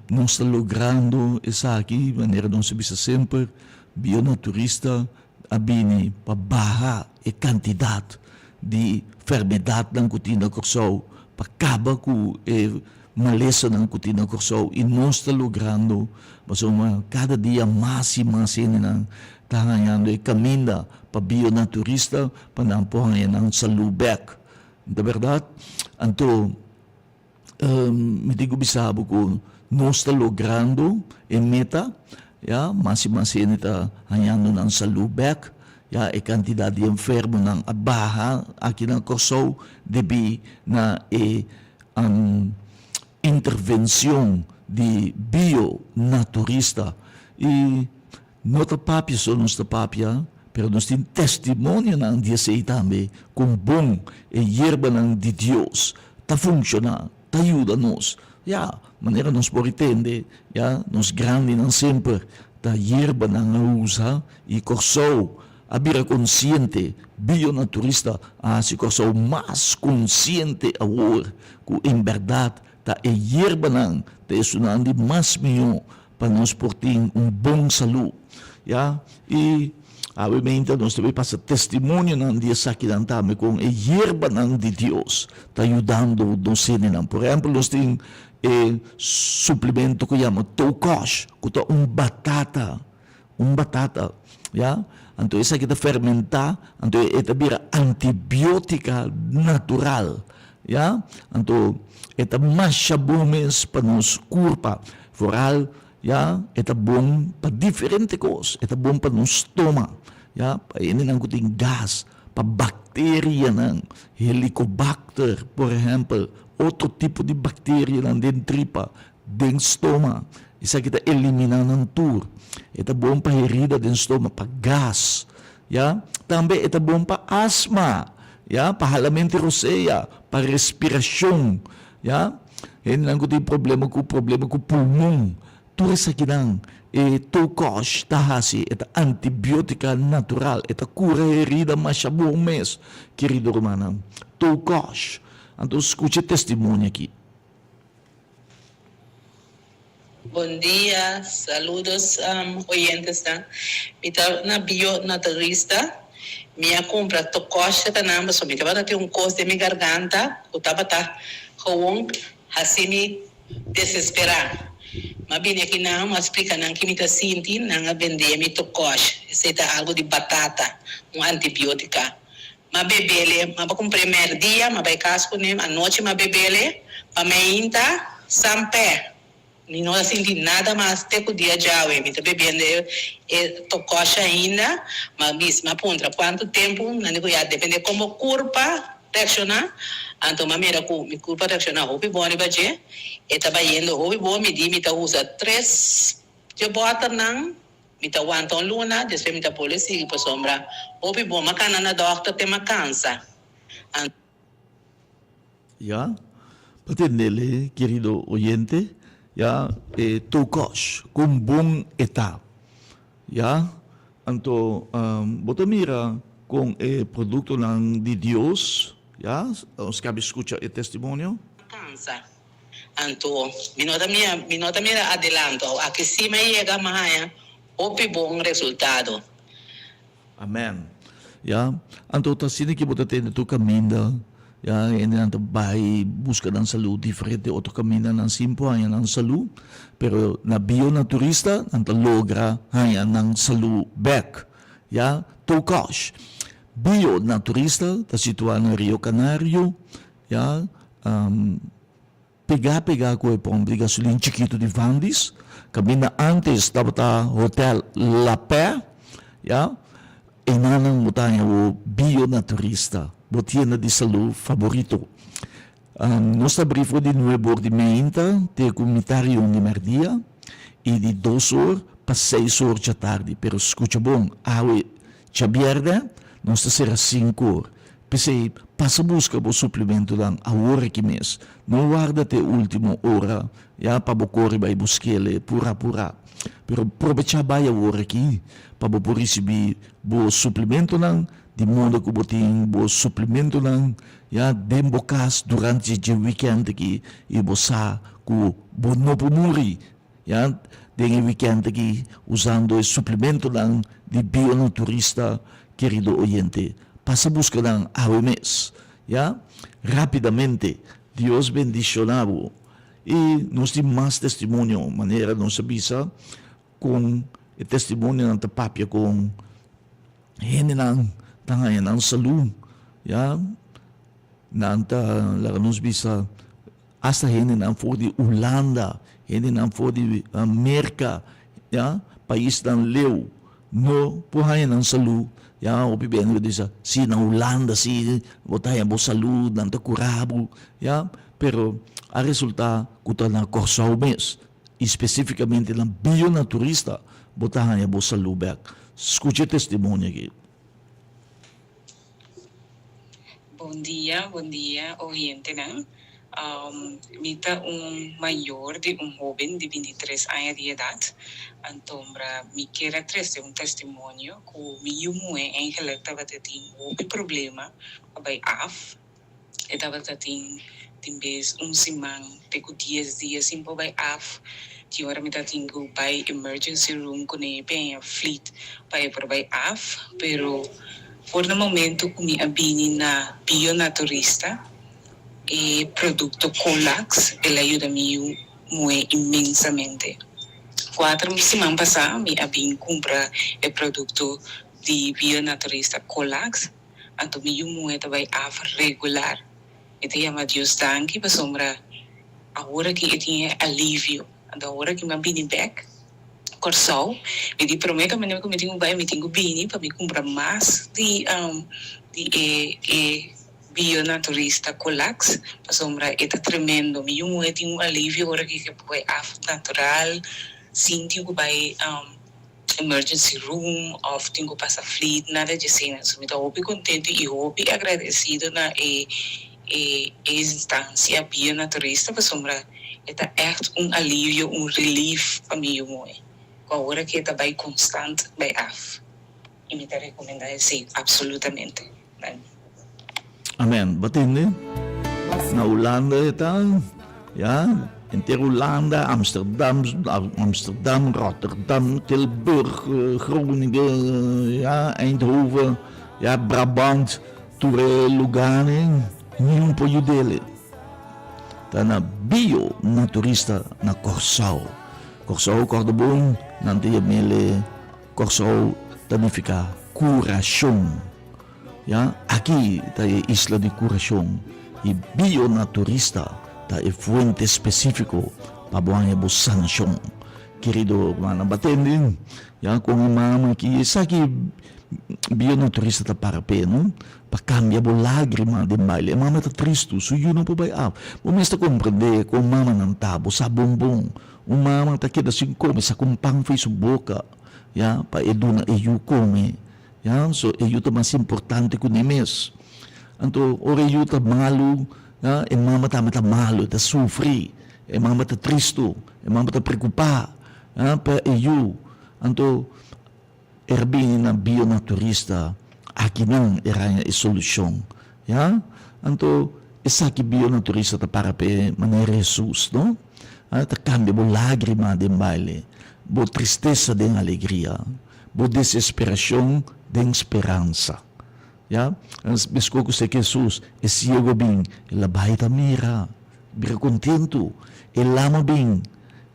nos ta logrando esaki manera nos a bisa semper, Bionaturista a bini pa baha e kantidat di fermedatnan ku tin na Kòrsou, pa kaba ku e malesanan ku tin na Kòrsou i nos ta logrando pasobra kada dia mas i mas hendenan ta hañando e kaminda pa bio na turista pa nan por haña nan salú bèk. Ta bèrdat? Anto. Mi tin ku bisa bo ku nos ta logrando e meta, ya, mas i mas hende ta hañando nan salú bèk, ya, e kantidat di enfermonan a baha aki na Kòrsou debí na e intervenshon di bionaturista i No ta papia so nos ta papia, pero nos tin testimonionan di esei tambe, kon bon e yerbanan di Dios ta funshoná, ta yuda nos. Ya, manera nos por tende, ya, nos grandinan semper ta yerbanan a usa i Kòrsou. a bira konsiente, Bionaturista a hasi Kòrsou mas konsiente awor ku en bèrdat ta e yerbanan ta esunnan di mas mihó pa nos por tin un bon salú. Ya, i awe meinta nos ta bay pasa testimonionan di esakinan tambe kon e yerbanan di Dios ta yudando nos hendenan. Por ehempel nos tin e suplemento ku yama Tokosh ku ta un batata, un batata, ya, anto esaki ta fermentá anto e ta bira antibiotika natural. Ya, anto e ta masha bon mes pa nos kurpa. Foral, ya, e ta bon pa diferente kos. E ta bon pa nos stoma, ya, pa hendenan ku tin gas, pa bakterianan, helicobacter, por ehèmpel, otro tipo di bakterianan den tripa, den stoma. Esaki ta eliminá nan tur. E ta bon pa herida den stoma, pa gas. Ya, tambe e ta bon pa asma, ya, pa halamentu rosea, pa respirashon, ya. Hendenan ku tin problema ku problema ku pulmon, tur esakinan e toukòsh ta hasi, e ta antibiotika natural, e ta kura herida masha bon mes, kerido rumannan. Toukòsh. Anto skucha e testimonio aki. Bon dia, saludos oyentesnan. Mi ta na Bio Naturista. Mi a cumpra tokosha ta nan pasobra mi tabata tin un cos den mi garganta cu tabata gewoon haci mi desespera. Mi a bini aki nan, mi a splica nan ki mi ta sinti, nan a bende mi tokosh. Esey ta algo di batata, un antibiotica. M'a bebele, m'a cumpr'é merdia, m'a bai cas cu ne, anochi m'a bebele, pa meinta, san p'e. Mi no a sinti nada mas te cu dia djawe. Mi ta bebiendo e e tocoshi ainda. M'a bisa, m'a puntra cuantu tempu, nan di cu ya depende con bo curpa reacciona. Anto m'a mira cu mi curpa reacciona hopi bon riba dje. E ta bayendo hopi bon, mi di mi ta usa tres dje boternan. Mi ta wanta un luna, despues mi ta bolbe sigui pasobra hopi bon m'a cana na dokter te m'a cansa. An. Ya, pa tendele, kerido oyente, ya, e tokosh, kon bon e ta. Ya, anto bo ta mira kon e produktonan di Dios, ya, nos kabi skucha e testimonio. Cansa. Anto mi no ta mira, mi no ta mira adelanto. Aki si mi a yega, mi a haña hopi bon resultado. Amen. Ya, anto ta asina ki bo ta tende tur kaminda, ya, hendenan ta bai buska nan salú diferente otro kaminda nan sin por haña nan salú, pero na bionaturista nan ta logra haña nan salú bèk. Ya, Tokosh. Bionaturista ta situá na Rio Canario, Ya, pegá pegá ku e pòmp di gasolin chikitu di Vandis, kaminda ántes tabata Hotel La Paix, ya, enanan bo ta haña bo bionaturista, bo tienda di salú faborito. Nos ta abrí for di nuebe or di meinta te ku mitá rion di mèrdia i di dos or pa seis or djatardi. Pero skucha bon, awe djabièrnè nos ta sera sinku or. P'esei, pasa buska bo suplementonan awor aki mes. No warda te ultimo ora ya pa bo kore bai busk'el purá purá. Pero probechá bai awor aki pa bo por risibí bo suplementonan, di modo ku bo tin bo suplementonan ya den bo kas durante dje wikènt aki i bo sa ku bo no por muri Ya den e weekend aki usando e suplementonan di Bionaturista kerido oyente pasa buska nan awe mes ya rapidamente Dios bendiciona bo y nos tin mas testimonio manera nos a bisa con e testimonionan ta papia con hendenan ta haya nan salud ya nan ta laga nos bisa. Hasta hendenan for di Hulanda, hendenan for di Merka, ya, paisnan leu, no por haña nan salú. Ya, hopi bende ta bisa, si na Hulanda si bo ta haña bo salú, nan ta kura bo, ya. Pero a resultá ku ta na Kòrsou mes, i spesífikamente na Bionaturista, bo ta haña bo salú bèk. Skucha e testimonio aki. Bon dia, bon dia oyentenan. Mi ta un mayor di un hoben di bintitres aña di edat, antombra mi kier a trese un testimonio ku mi yu muhé eigenlijk tabata tin hopi problema pa bai af. E tabata tin tin bes un siman te ku dies dia sin por bai af. Tin ora mi ta tin ku bai emergency room kuné peña flit pa e por bai af. Pero for na momento ku mi a bini na Bionaturista e produkto Colax el a yuda mi yu muhé inmensamente. Kuater siman pasá mi a bin kumpra e produkto di Bionaturista Colax. Anto mi yu muhé ta bai af regular. Mi ta yama Dios danki pasobra awor aki e tin e alivio. Anto awor aki mi a bini bek Kòrsou, mi di promé kaminda ku mi tin ku bai mi tin ku bini pa mi kumpra mas di di e e bionaturista Colax pasobra e ta tremendo. Mi yu muhé tin un alivio ora ki e por bai af natural sin tin ku bai emergency room of tin cu pasa fleet, nada dje asina. So mi ta hopi contento y hopi agradecido na e e e instancia Bia Naturista pasobra e ta echt un alivio, un relief pa mi yu moe cu awor aki e ta bay constant bay af y mi ta recomenda esey absolutamente. Danki. Amen. Bo tende? Na Hulanda e ta, ya, henter Hulanda, Amsterdam, Amsterdam, Rotterdam, Tilburg, Groningen, ya, Eindhoven, ya, Brabant, tur e lugarnan, niun por yud'el. Ta na Bio Naturista na Kòrsou. Kòrsou, kòrda bon, nan ta yam'el Kòrsou ta nifiká kurashon. Ya, aki ta e isla di kurashon i bionaturista ta e fuente spesífiko pa bo haña bo sanashon. Kerido rumannan, bo a tende? Ya, kon e mama aki, esaki bionaturista ta para p'e, no? Pa kambia bo lágrima den baile. E mama ta tristu, su yu no por bai af. Bo mes ta komprendé kon mamanan ta, bo sa bon bon. Un mama ta keda sin kome, saka un pan fo'i su boka, ya, pa e duna e yu kome. Ya, so e yu ta mas importante ku ni mes. Anto ora e yu ta malu, ya, e mama tambe ta malu, e ta sufri, e mama ta tristu, e mama ta preokupá, ya, pa e yu. Anto e ra bini na bionaturista, akinan e haña e solushon, ya. Anto esaki bionaturista ta para p'e manera Hesus, no? Ta kambia bo lágrima den baile, bo tristesa den alegria. Bo desesperacion den speransa. Ya, mescor cu seki Jesus, e ciego bin, el a bai ta mira, bira contento, e lama bin,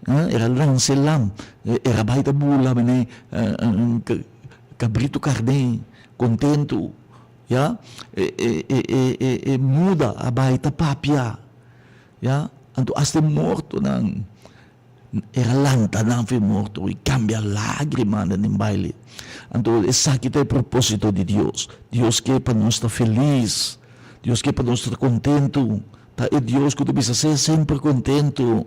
el a lansa e lam, el a bai ta bula mene cabrito carne, contento, ya, e muda a bai ta papia, ya, anto hasta e mortonan. Era lanta nan fi morto i kambia lágrimanan den baile. Anto esaki ta e propósito di Dios. Dios ke pa nos ta felis. Dios ke pa nos ta kontentu. Ta e Dios ku ta bisa sea semper kontentu.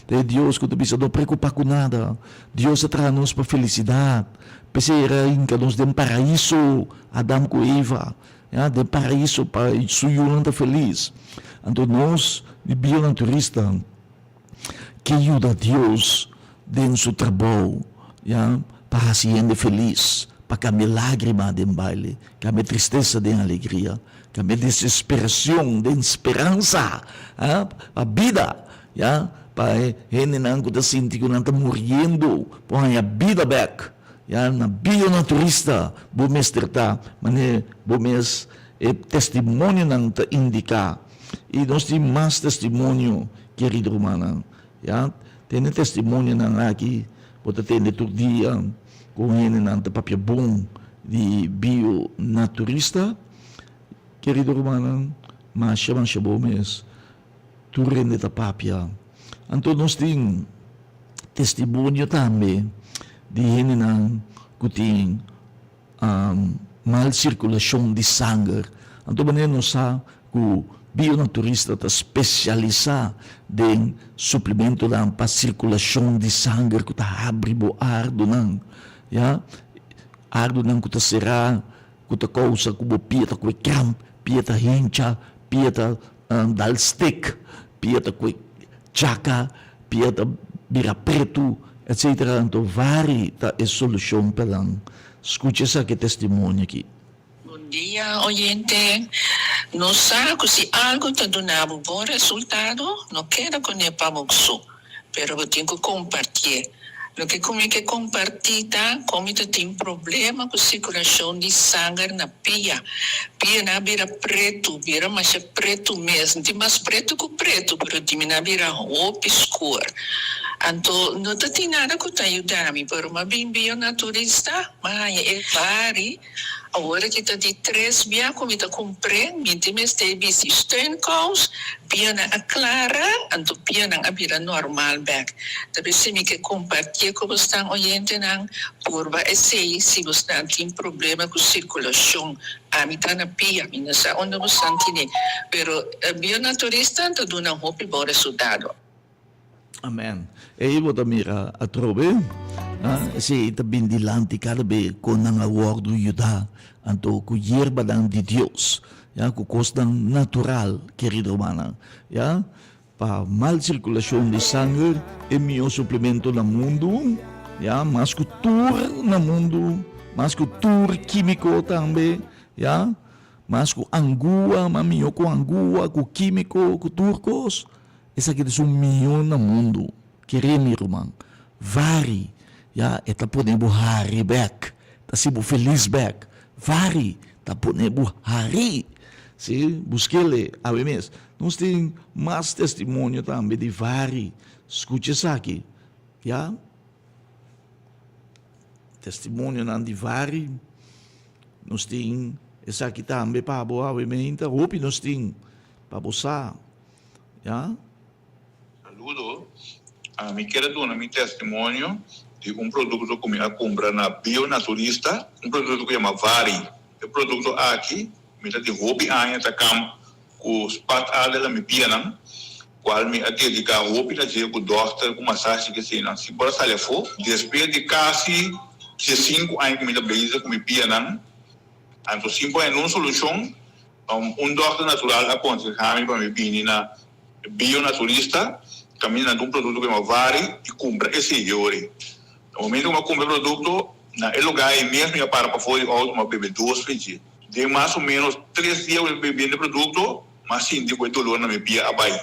Ta e Dios ku ta bisa no preokupá ku nada. Dios a traha nos pa felisidat. P'esei era hinka nos den paraiso, Adam ku Eva. Ya, den paraiso pa su yunan ta felis. Anto nos di bionaturista. Ke yuda Dios den su trabou, ya, pa hasi hende felis, pa kambia lágrima den baile, kambia tristesa den alegria, kambia desesperacion den speransa, ha, pa bida, ya, pa e hendenan ku ta sinti ku nan ta muriendo por haña bida bèk, ya, na bida naturista bo mester ta, manera bo mes e testimonionan ta indiká. I nos tin mas testimonio, kerido rumannan. Ya, tende testimonionan aki, bo ta tende tur dia kon hendenan ta papia bon di bionaturista. Kerido rumannan, masha masha bo mes, tur hende ta papia. Anto nos tin testimonio tambe di hendenan ku tin mal sirkulashon di sanger. Anto manera nos sa ku bionaturista ta spesialisá den suplimentonan pa sirkulashon di sanger ku ta habri bo ardunan, ya, ardunan ku ta será, ku ta kousa ku bo pia ta kue kramp, pia ta hincha, pia ta dal stek. pia ta kue chaka, pia ta bira pretu, etcetera. Anto vari ta e solushon pa nan. Skucha esaki testimonio aki. Bon dia oyente, nos sa ku si algu ta duna bo bon resultado no keda kuné pa bo so, pero bo tin ku kompartié. Loke ku mi ke kompartí ta kon mi ta tin problema ku sirkulashon di sanger na pia. Pianan a bira pretu, bira masha pretu mes, no tin mas pretu ku pretu, pero di mi nan a bira hopi skur. Anto no ta tin nada ku ta yuda mi, pero mi a bin bio naturista, mi a haña e vari. Awor aki ta di tres bia ku mi ta kumpr'é, mi tin mester bisti steunkous, pianan a klara, anto pianan a bira normal bèk. Ta p'esei mi ke kompartié ku bosnan oyentenan, purba esei si bosnan tin problema ku sirkulashon. Ami ta na pia, mi no sa unda bosnan tine, pero bionaturista ta duna hopi bon resultado. Amen. Ei bo ta mira atrobe, esei ta bin dilanti kada be kon nan a wòrdu yudá, anto ku yerbanan di Dios, ya, ku kosnan natural, kerido rumannan, ya, pa mal sirkulashon di sanger, e mihó suplemento na mundu, ya, mas ku tur na mundu, mas ku tur kímiko tambe, ya, mas ku angua, mas mihó ku angua, ku kímiko, ku tur kos. Esaki ta esun mihó na mundu. Kere mi ruman. Vari, ya, e ta pone bo hari bek. Ta hasi bo felis bek. Vari ta pone bo hari. Si, busk'el awe mes. Nos tin mas testimonio tambe di vari. Skucha esaki, ya. Testimonionan di vari. Nos tin esaki tambe pa bo awe meinta. Hopi nos tin pa bo sa. Ya. Saludo, ami kier a duna mi testimonio di un produkto ku mi a kumpra na Bionaturista, un produkto ku yama Vari. E produkto aki mi ta tin hopi aña ta kamp ku spatader na mi pianan, kual mi a dediká hopi na dje ku dòkter, ku masashi ke eseinan. Si por a sali afó, despues di kasi diesinku aña ku mi ta bezig ku mi pianan, anto sin por haña nun solushon, Un dòkter natural a konsehá mi pa mi bini na Bionaturista, kaminda nan tin un produkto ku yama Vari i kumpra esei yori. Na momentu ku mi a kumpra e produkto, na e lugá ei mes mi a para pafó di outo, mi a bebe dos fridjé. Den mas o ménos tres dia ku mi a bebiendo e produkto, mi a sinti ku e dolor na mi pia a bai.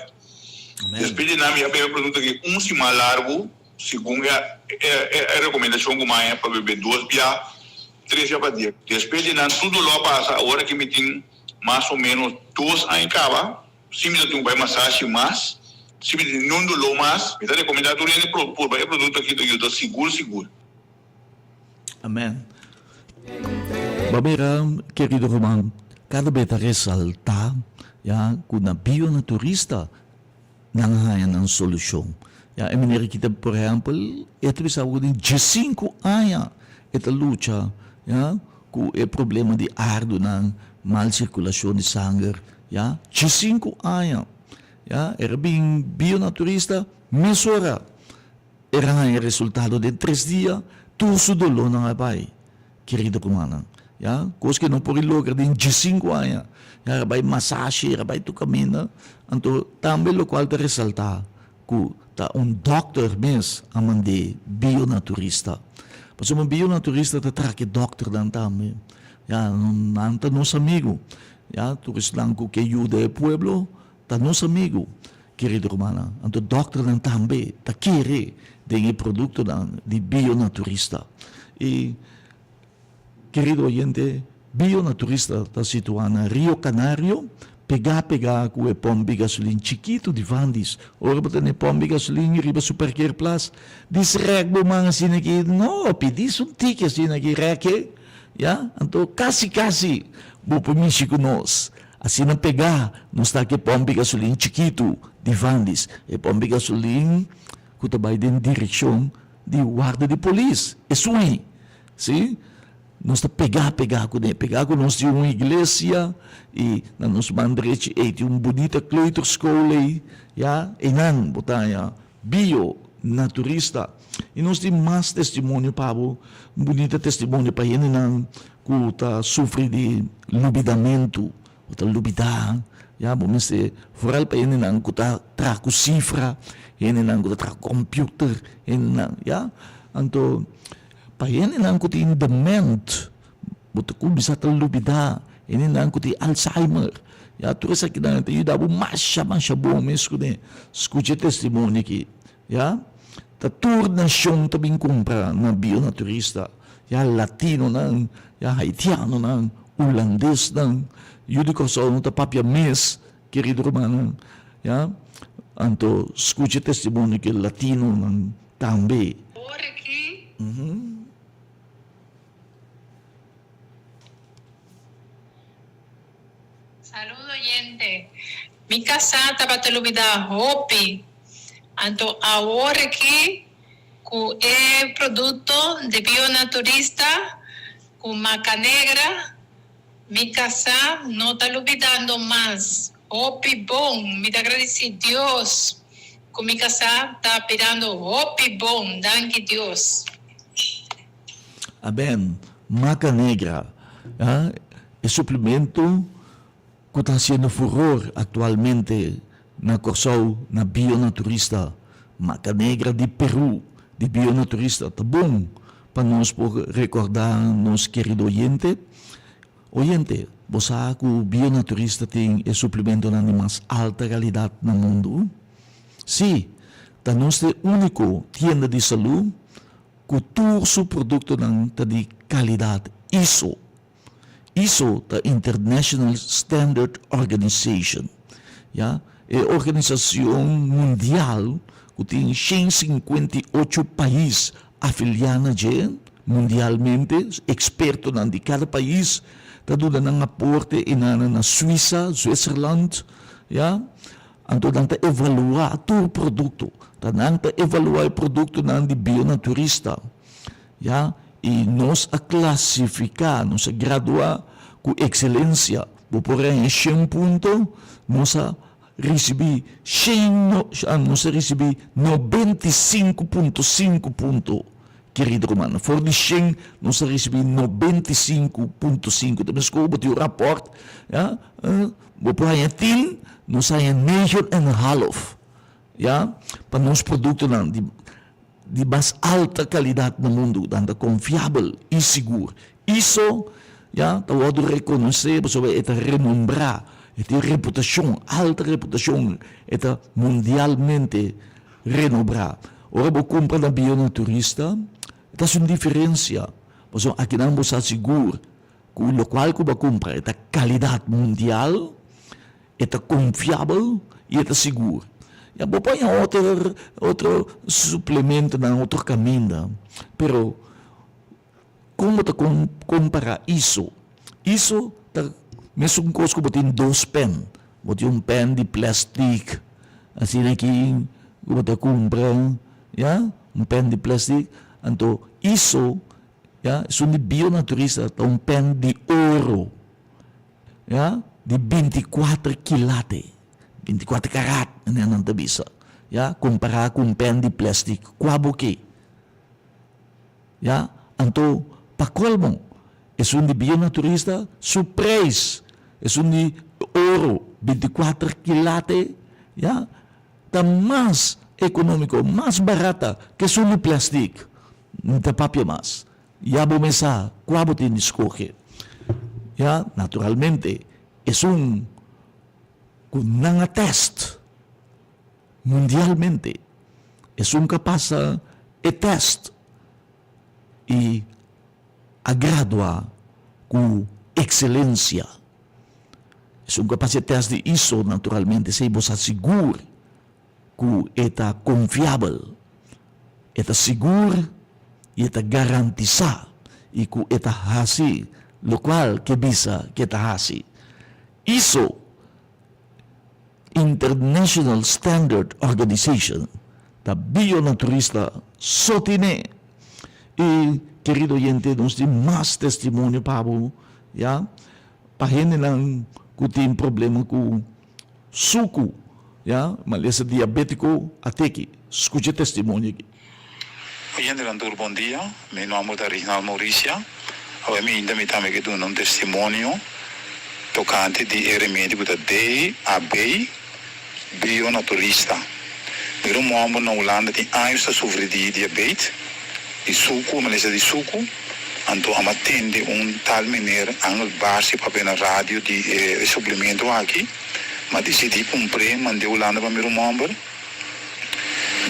Despues di nan mi a bebe e produkto aki un siman largu. Segun e rekomendashon ku maña pa bebe dos bia, tres bia pa dia. Despues di nan tur doló a pasa, awor aki mi tin mas o ménos dos aña kaba, si mi ta tin ku bai masashi mas, si mi tin niun doló mas, mi ta rekomendá tur hende purba e produkto aki ta yuda sigur sigur. Amen. Bo mira, kerido ruman, kada be ta resaltá ya ku na bionaturista Nan a haña nan solushon. Ya, e manera ki ta, por ehèmpel, e ta bisa bo ku den diesinku aña e ta lucha, ya, ku e problema di ardunan, mal sirkulashon di sanger, ya, diesinku aña. Ya, e ra bin bionaturista mesora e ra haña resultado den tres dia, tur su dolónan a bai. Kerido rumannan, ya, kos ke no por i logra den diesinku aña, ya, a bai masashi, a bai tur kaminda, anto tambe lokual ta resaltá ku ta un dòkter mes a mand'é bionaturista, pasobra un bionaturista ta traka e dòkternan tambe, ya, nan ta nos amigu, ya, tur esnan ku ke yuda e pueblo ta nos amigu, kerido rumannan, anto dòkternan tambe ta kere den e produktonan di bionaturista. I, kerido oyente, bionaturista ta situá na Rio Canario, pegá pegá ku e pòmp di gasolin chikitu di Vandis. Ora bo ta na e pòmp di gasolin riba su parkeerplaats, dis rèk bo man asina aki, no, pidi su tiki asina aki, rèk e, ya, anto kasi kasi bo por mishi ku nos. Asina pegá nos ta ku e pòmp di gasolin chikitu di Vandis, e pòmp di gasolin ku ta bai den direkshon di warda di polis, esun ei, si, nos ta pegá pegá kuné, pegá ku nos tin un iglesia i na nos man drechi ei tin un bunita kleuterschool ei, ya, einan bo ta haña bio naturista. I nos tin mas testimonio pa bo, un bunita testimonio pa hendenan ku ta sufri di lubidamentu. Bo ta lubidá, ya, bo mester, foral pa hendenan ku ta traha ku sifra, hendenan ku ta traha ku kòmpiuter, hendenan, ya. Anto, pa hendenan ku tin dement, bo ta kuminsá ta lubidá, hendenan ku tin Alzheimer, ya, tur esakinan ta yuda bo masha, masha bon mes kuné. Skucha e testimonio aki, ya. Ta tur nashon ta bin kumpra na Bionaturista, ya latinonan, ya haitianonan, hulandesnan, yu di Kòrsou no ta papia mes, kerido rumannan, ya. Anto skucha e testimonio ku e latinonan tambe. Ora ki. Saludo oyente. Mi kasá tabata lubidá hopi. Anto awor aki ku e produkto di Bionaturista ku Maca Negra mi kasá no ta lubidando mas. Hopi bon. Mi ta gradisí Dios ku mi kasá ta birando hopi bon. Danki Dios. Amen. Maca Negra, e suplemento ku ta hasiendo furor aktualmente na Kòrsou na Bionaturista. Maca Negra di Peru, di Bionaturista. Ta bon pa nos por rekordá nos kerido oyente. Oyente, bo sa ku Bionaturista tin e suplementonan di mas alta kalidat na mundu? Sí, ta nos ta e úniko tienda di salú ku tur su produktonan ta di kalidat iso. Iso ta International Standard Organization, ya, e organisashon mundial ku tin 158 pais afiliá na dje mundialmente. Ekspertonan di kada pais ta duna nan aporte i nan na Suisa, Zwitserland, ya. Anto nan ta evaluá tur produkto. Ta nan ta evaluá e produktonan di Bionaturista, ya, i nos a klasifiká, nos a graduá ku ekselensia. Bo por haña shen punto, nos a risibí shen, nos a risibí 95.5 punto. Kerido rumannan, for di shen nos a risibí 95.5. Ta meskos bo tin un rapòrt, ya, bo por haña tin, nos a haña negen en een half, ya, pa nos produktonan di di mas alta kalidat na mundu, nan ta konfiabel i sigur. Iso, ya, ta wòrdu rekonosé pasobra e ta renombrá, e tin reputashon, alta reputashon, e ta mundialmente Renobrá. Ora bo kumpra na Bionaturista, e ta hasi un diferensia, pasobra akinan bo sa sigur ku lokual ku bo a kumpra e ta kalidat mundial, e ta konfiabel i e ta sigur. Ya bo por haña otro otro suplementonan, otro kaminda, pero kon bo ta kompará iso? Iso ta mesun kos ku bo tin dos pèn. Bo tin un pèn di plèstik asina aki ku bo ta kumpra, ya, un pèn di plèstik. Anto iso, ya, esun di bionaturista ta un pèn di oro, ya, di 24 kilate, 24 karat manera nan ta bisa, ya, kompará ku un pèn di plèstik. Kua bo ke? Ya, anto pa colmo esun di bionaturista su prijs, esun di oro 24 kilate, ya, ta mas economico, mas barata ke esun di plastic. Mi ta papia mas. Ya bo mes sa cua bo tin di scoge. Ya, naturalmente esun cu nan a test Mundialmente, esun ku a pasa e tèst i a gradua ku ekselensia. Esun ku a pasa e tèst di iso, naturalmente, esei bo sa sigur ku e ta konfiabel, e ta sigur i e ta garantisá i ku e ta hasi lokual ke bisa ke ta hasi. Iso International Standard Organization ta bionaturista so tine. Y kerido oyente nos tin mas testimonio pa bo ya pa hendenan cu tin problema cu sucu ya malesa diabetico a teki scucha e testimonio aki. Oyentenan tur bon dia, mi nomber ta Rignald Mauricia, awe mi inta mi tambe ke duna un testimonio. tokante di e remedi ku ta DAB Bionaturista. Mira un hòmber na Hulanda tin años ta sufri di diabet, di suku, malesa di suku, anto a tende un tal meneer Angel Barsi papia na radio di e suplemento aki, m'a disidí kumpr'é, mand'é Hulanda pa mira un hòmber.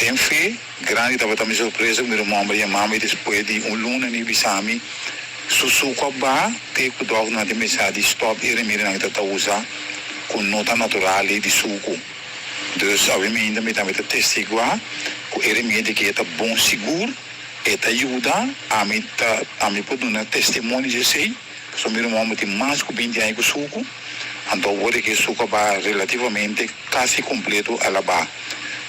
Den fe, grandi tabata mi sorpresa ku mi ruman hòmber yama mi despues di un luna mi bisa mi su suku a baha te ku dòkternan tin pensá di stòp e remedinan ku ta ta usa ku no ta natural di suku. Dus awe mainta mi tambe ta testiguá ku e remedi ke ta bon sigur, e ta yuda, ami ta ami por duna testimonio di esei. Pasobra mi ruman bo tin mas ku binti aña ku suku, anto awor e ke suku a baha relativamente kasi kompleto a la baha.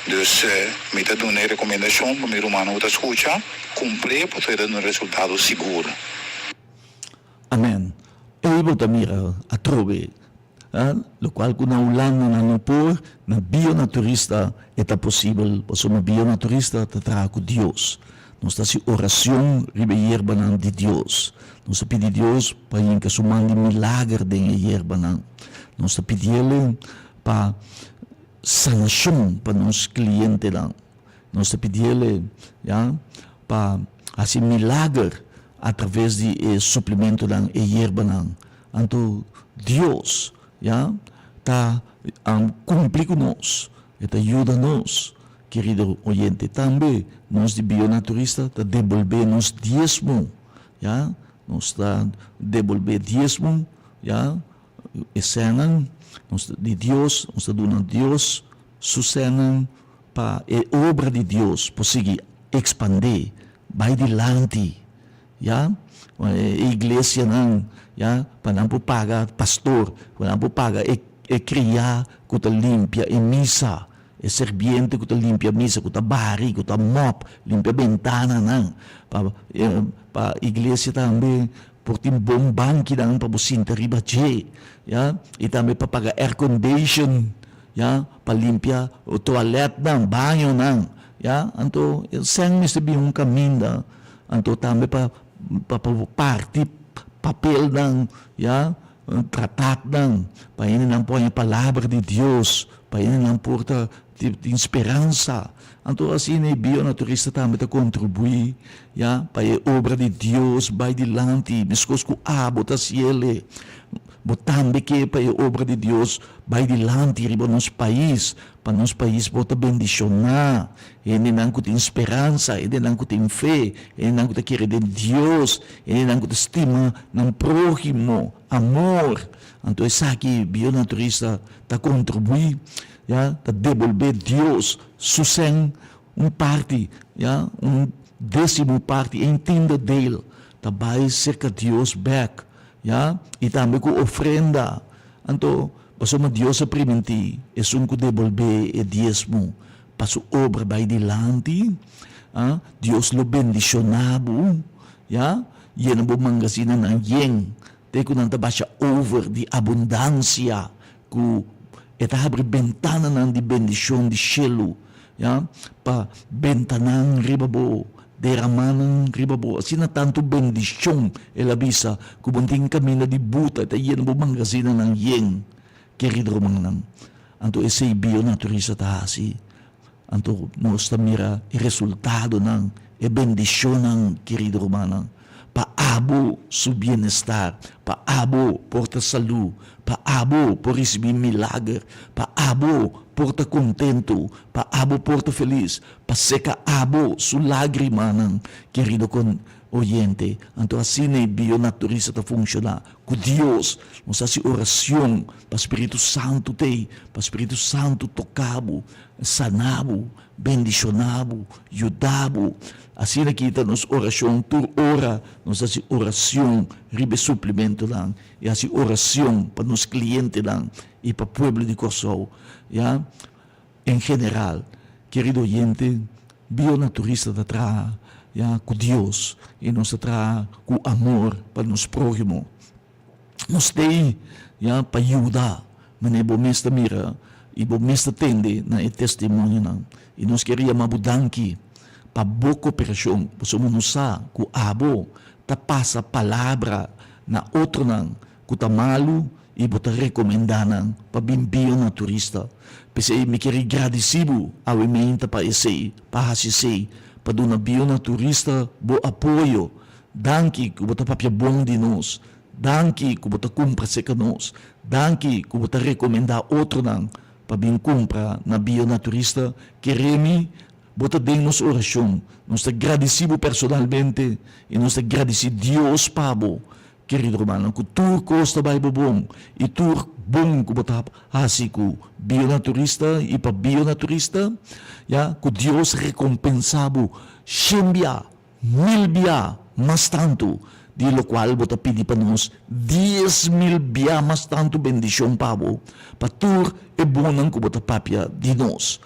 Dus mi ta duna e rekomendashon pa mi rumannan ku ta skucha, kumpl'é pasobra e ta duna resultado sigur. Amen. Ei bo ta mira atrobe Locual cu na Hulanda nan no por, na Bionaturista e ta posibel, pasobra Bionaturista ta traha cu Dios. Nos ta haci oracion riba e yerbanan di Dios. Nos ta pidi Dios pa hinca su man di milager den e yerbanan. Nos ta pidiele pa sanacion pa nos clientenan. Nos ta pidiele, ya, pa haci milager a traves di e suplementonan, e yerbanan. Anto Dios, ya, ta cumpli cu nos, e ta yuda nos. Kerido oyente, tambe nos di Bionaturista ta debolbe nos diesmo, ya, nos ta debolbe diesmo, ya, e sènnan nos di Dios, nos ta duna Dios su sènnan pa e obra di Dios por sigui expande, bai dilanti. Ya, e iglesianan, ya, pa nan por paga pastor, pa nan por paga e e kriá ku ta limpia e misa, e serbiente ku ta limpia misa, ku ta bari, ku ta mòp, limpia bentananan, pa pa iglesia tambe por tin bon bankinan pa bo sinta riba dje, ya, i tambe pa paga aircondition, ya, pa limpia toalètnan, bañonan, ya, anto sèn mester bin un kaminda. Anto tambe pa pa parti papelnan, ya, tratatnan, pa hendenan por haña palabra di Dios, pa hendenan por ta tin speransa. Anto asina e bionaturista tambe ta kontribuí, ya, pa e obra di Dios bai dilanti, meskos ku abo ta hasiel. Bo tambe ke pa e obra di Dios bai dilanti riba nos pais, Pa nos pais bo ta bendishoná hendenan ku tin speransa, hendenan ku tin fe, hendenan ku ta kere den Dios, hendenan ku ta stima nan próhimo, amor. Anto esaki Bionaturista ta kontribuí, ya, ta debolbé Dios su sèn un parti, ya, un désimo parti, een tiende deel, ta bai serka Dios bèk, ya, i tambe ku ofrenda. Anto, pasobra Dios a primintí esun ku debolbé e diesmo pa su obra bai dilanti, a, Dios lo bendishoná bo, ya, yena bo mangasinanan yen, te ku nan ta basha over di abundansia, ku e ta habri bentananan di bendishon di shelu, ya, pa bentanan riba bo, deramanan riba bo. Asina tantu bendishon, el a bisa, ku bo tin kaminda di buta, e ta yena bo mangasinanan yen, kerido rumannan. Anto esei bionaturista ta hasi. Anto nos ta mira e resultadonan, e bendishonnan, kerido rumannan, pa abo su bienestar, pa abo por ta salú, pa abo por risibí milager, pa abo por ta kontentu, pa abo por ta felis, pa seka abo su lágrimanan, kerido oyente. Anto asina e bionaturista ta funshoná, ku Dios. Nos hasi orashon pa Spiritu Santu t'ei, pa Spiritu Santu toka bo, sana bo, bendishoná bo, yuda bo. Asina ki ta nos orashon tur ora nos hasi orashon riba e suplimentonan i hasi orashon pa nos klientenan i pa pueblo di Kòrsou ya en general. Kerido oyente, Bionaturista ta traha ya ku Dios i nos ta traha ku amor pa nos próhimo. Nos t'ei ya pa yuda manera bo mes ta mira i bo mes ta tende na e testimonionan. I nos kier yama bo danki pa bo koperashon, pasobra nos sa ku abo ta pasa palabra na otronan ku ta malu. i bo ta rekomendá nan pa bin Bionaturista. P'esei mi ker gradisí bo awe meinta pa esei, pa hasi esei, pa duna Bionaturista bo apoyo. Danki ku bo ta papia bon di nos. Danki ku bo ta kumpra serka nos. Danki ku bo ta rekomendá otronan pa bin kumpra na Bionaturista. Kere mi Bo ta den nos orashon. Nos ta gradisí bo personalmente i nos ta gradisí Dios pa bo, kerido rumannan, ku tur kos ta bai bo bon i tur bon ku bo ta hasi ku Bionaturista i pa Bionaturista, ya, ku Dios rekompensá bo shen bia, mil bia mas tantu di lokual bo ta pidi pa nos, 10,000 bia mas tantu bendishon pa bo, pa tur e bonnan ku bo ta papia di nos.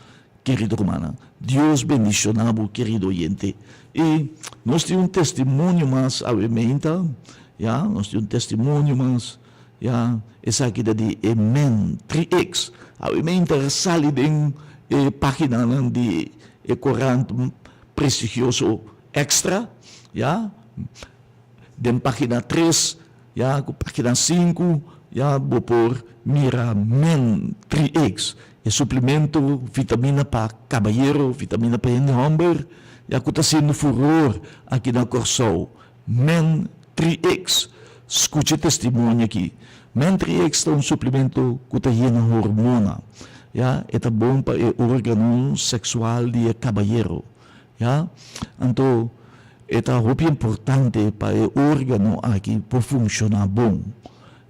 Kerido rumannan, Dios bendiciona bo kerido oyente. Y nos tin un testimonio mas awe meinta, ya, nos tin un testimonio mas, ya, esaki ta di e men 3X. Awe meinta a sali den e paginanan di e corant prestigioso Extra, ya, Den pagina tres ya ku pagina sinku ya bo por mira Men 3X, e suplemento vitamina pa kabayero, vitamina pa hende hòmber ya ku ta hasiendo furor aki na Kòrsou. Men 3X, skucha e testimonio aki. Men 3X ta un suplemento ku ta yena hormona, ya, e ta bon pa e órgano seksual di e kabayero. Ya, anto e ta hopi importante pa e organo aki por funciona bon,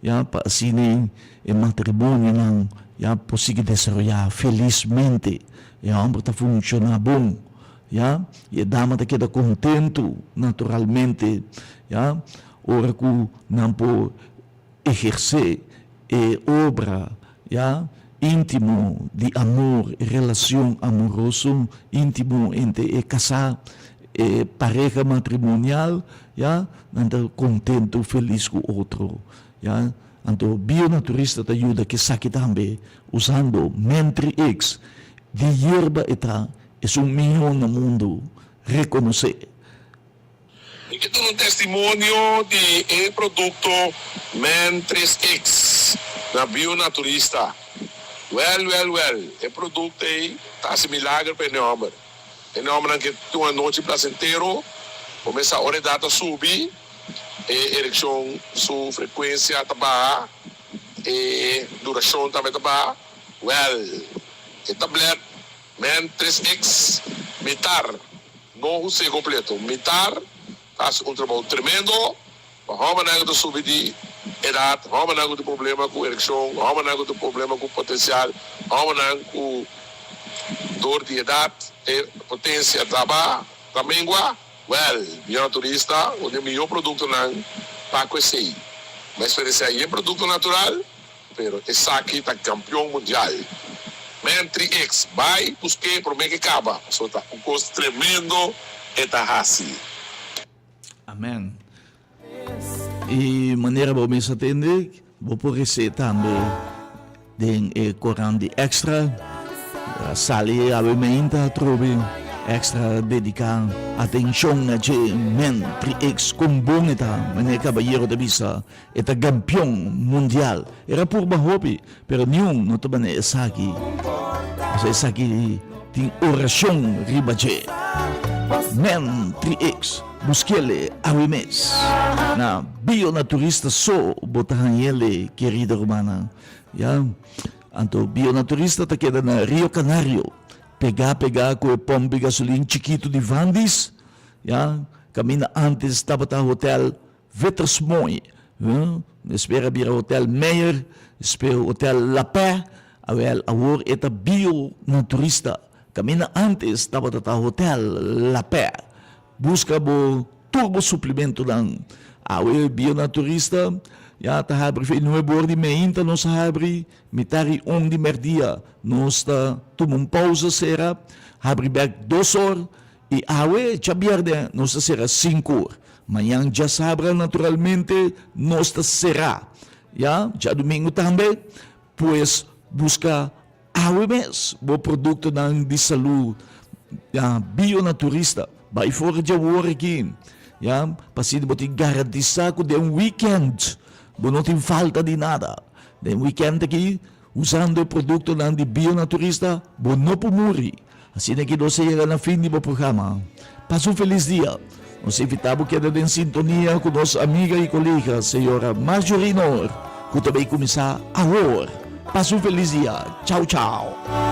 ya, pa asina e matrimonionan, ya, por sigui desaroya felismente. E homber ta funciona bon, ya, y e dama ta keda contento naturalmente, ya, ora cu nan por ehersé e obra, ya, íntimo di amor, e relacion amoroso íntimo entre e casá, e pareha matrimonial, ya, nan ta contento, feliz cu otro, ya. Anto Bionaturista ta yuda cu esaki tambe usando Mentrix di yerba e ta esun miho na mundo reconoce. Mi ke duna un testimonio di e produkto Men 3 X na Bionaturista. Wèl, wèl, wèl, e produkto ei ta hasi milager pa hende hòmber. Hende hòmbernan ke tin un anochi plasentero, kumesa ora e edat ta subi, e erekshon su frekuensia ta baha, e durashon tambe ta baha. Wèl, e tablèt Men 3 X mitar No hus'é kompleto. Mitar ta hasi un trabou tremendo pa hòmbernan ku ta subi di edat, hòmbernan ku tin problema ku erekshon, hòmbernan ku tin problema ku potensial, hòmbernan ku dor di edat e potensia ta ba, ta mengua. Wèl, Biona Turista, un di e mihó produktonan pa ku esei. Mi a eksperensiá yen produkto natural. Pero esaki ta campeon mundial. Man 3X bay buske prome ke caba pasobra ta un cos tremendo e ta haci. Amen. Y manera bo mes a tende, bo por rece tambe den e corant di Extra. A sali awe meinta atrobe Extra dedica atencion na dje Men 3X con bon e ta, manera Caballero ta bisa. E ta gampion mundial. Era purba hopi, pero niun no ta bane esaki. Pasobra esaki tin oracion riba dje. Men 3X, buskele awe mes. Na Bionaturista so bo ta hañele, kerida rumannan. Ya. Anto Bionaturista ta keda na Rio Canario, pegá pegá ku e pomp di gasolin chikitu di Vandis. Ya. Kaminda antes tabata hotel Wittersmooi, despues a bira Hotel Meyer, despues Hotel La Paix, awel awor e ta Bio Naturista, caminda antes tabata ta Hotel La Paix. Busca bo tur bo suplementonan. Awe Bio Naturista ya ta habri fe nuebe or di meinta nos a habri, mitar i un di merdia nos ta tuma un pausa cera, habri bek dos or, I awe djabièrnè nos ta sera sinku or. Mañan djasabra naturalmente nos ta será. Ya, djadumingu tambe. Pues buska awe mes bo produktonan di salú, ya, bionaturista. Bai for djawor aki, ya, pa asina bo tin garantisá ku den un wikènt bo no tin falta di nada. Den weekend aki, usando e produktonan di Bionaturista, bo no por muri. Asina ki nos a yega na fin di bo programa. Pasa un felis dia. Nos invita bo keda den sintonia ku nos amiga i kolega, señora Marjorie Noor, ku ta bay kuminsá awor. Pasa un felis dia. Chau chau.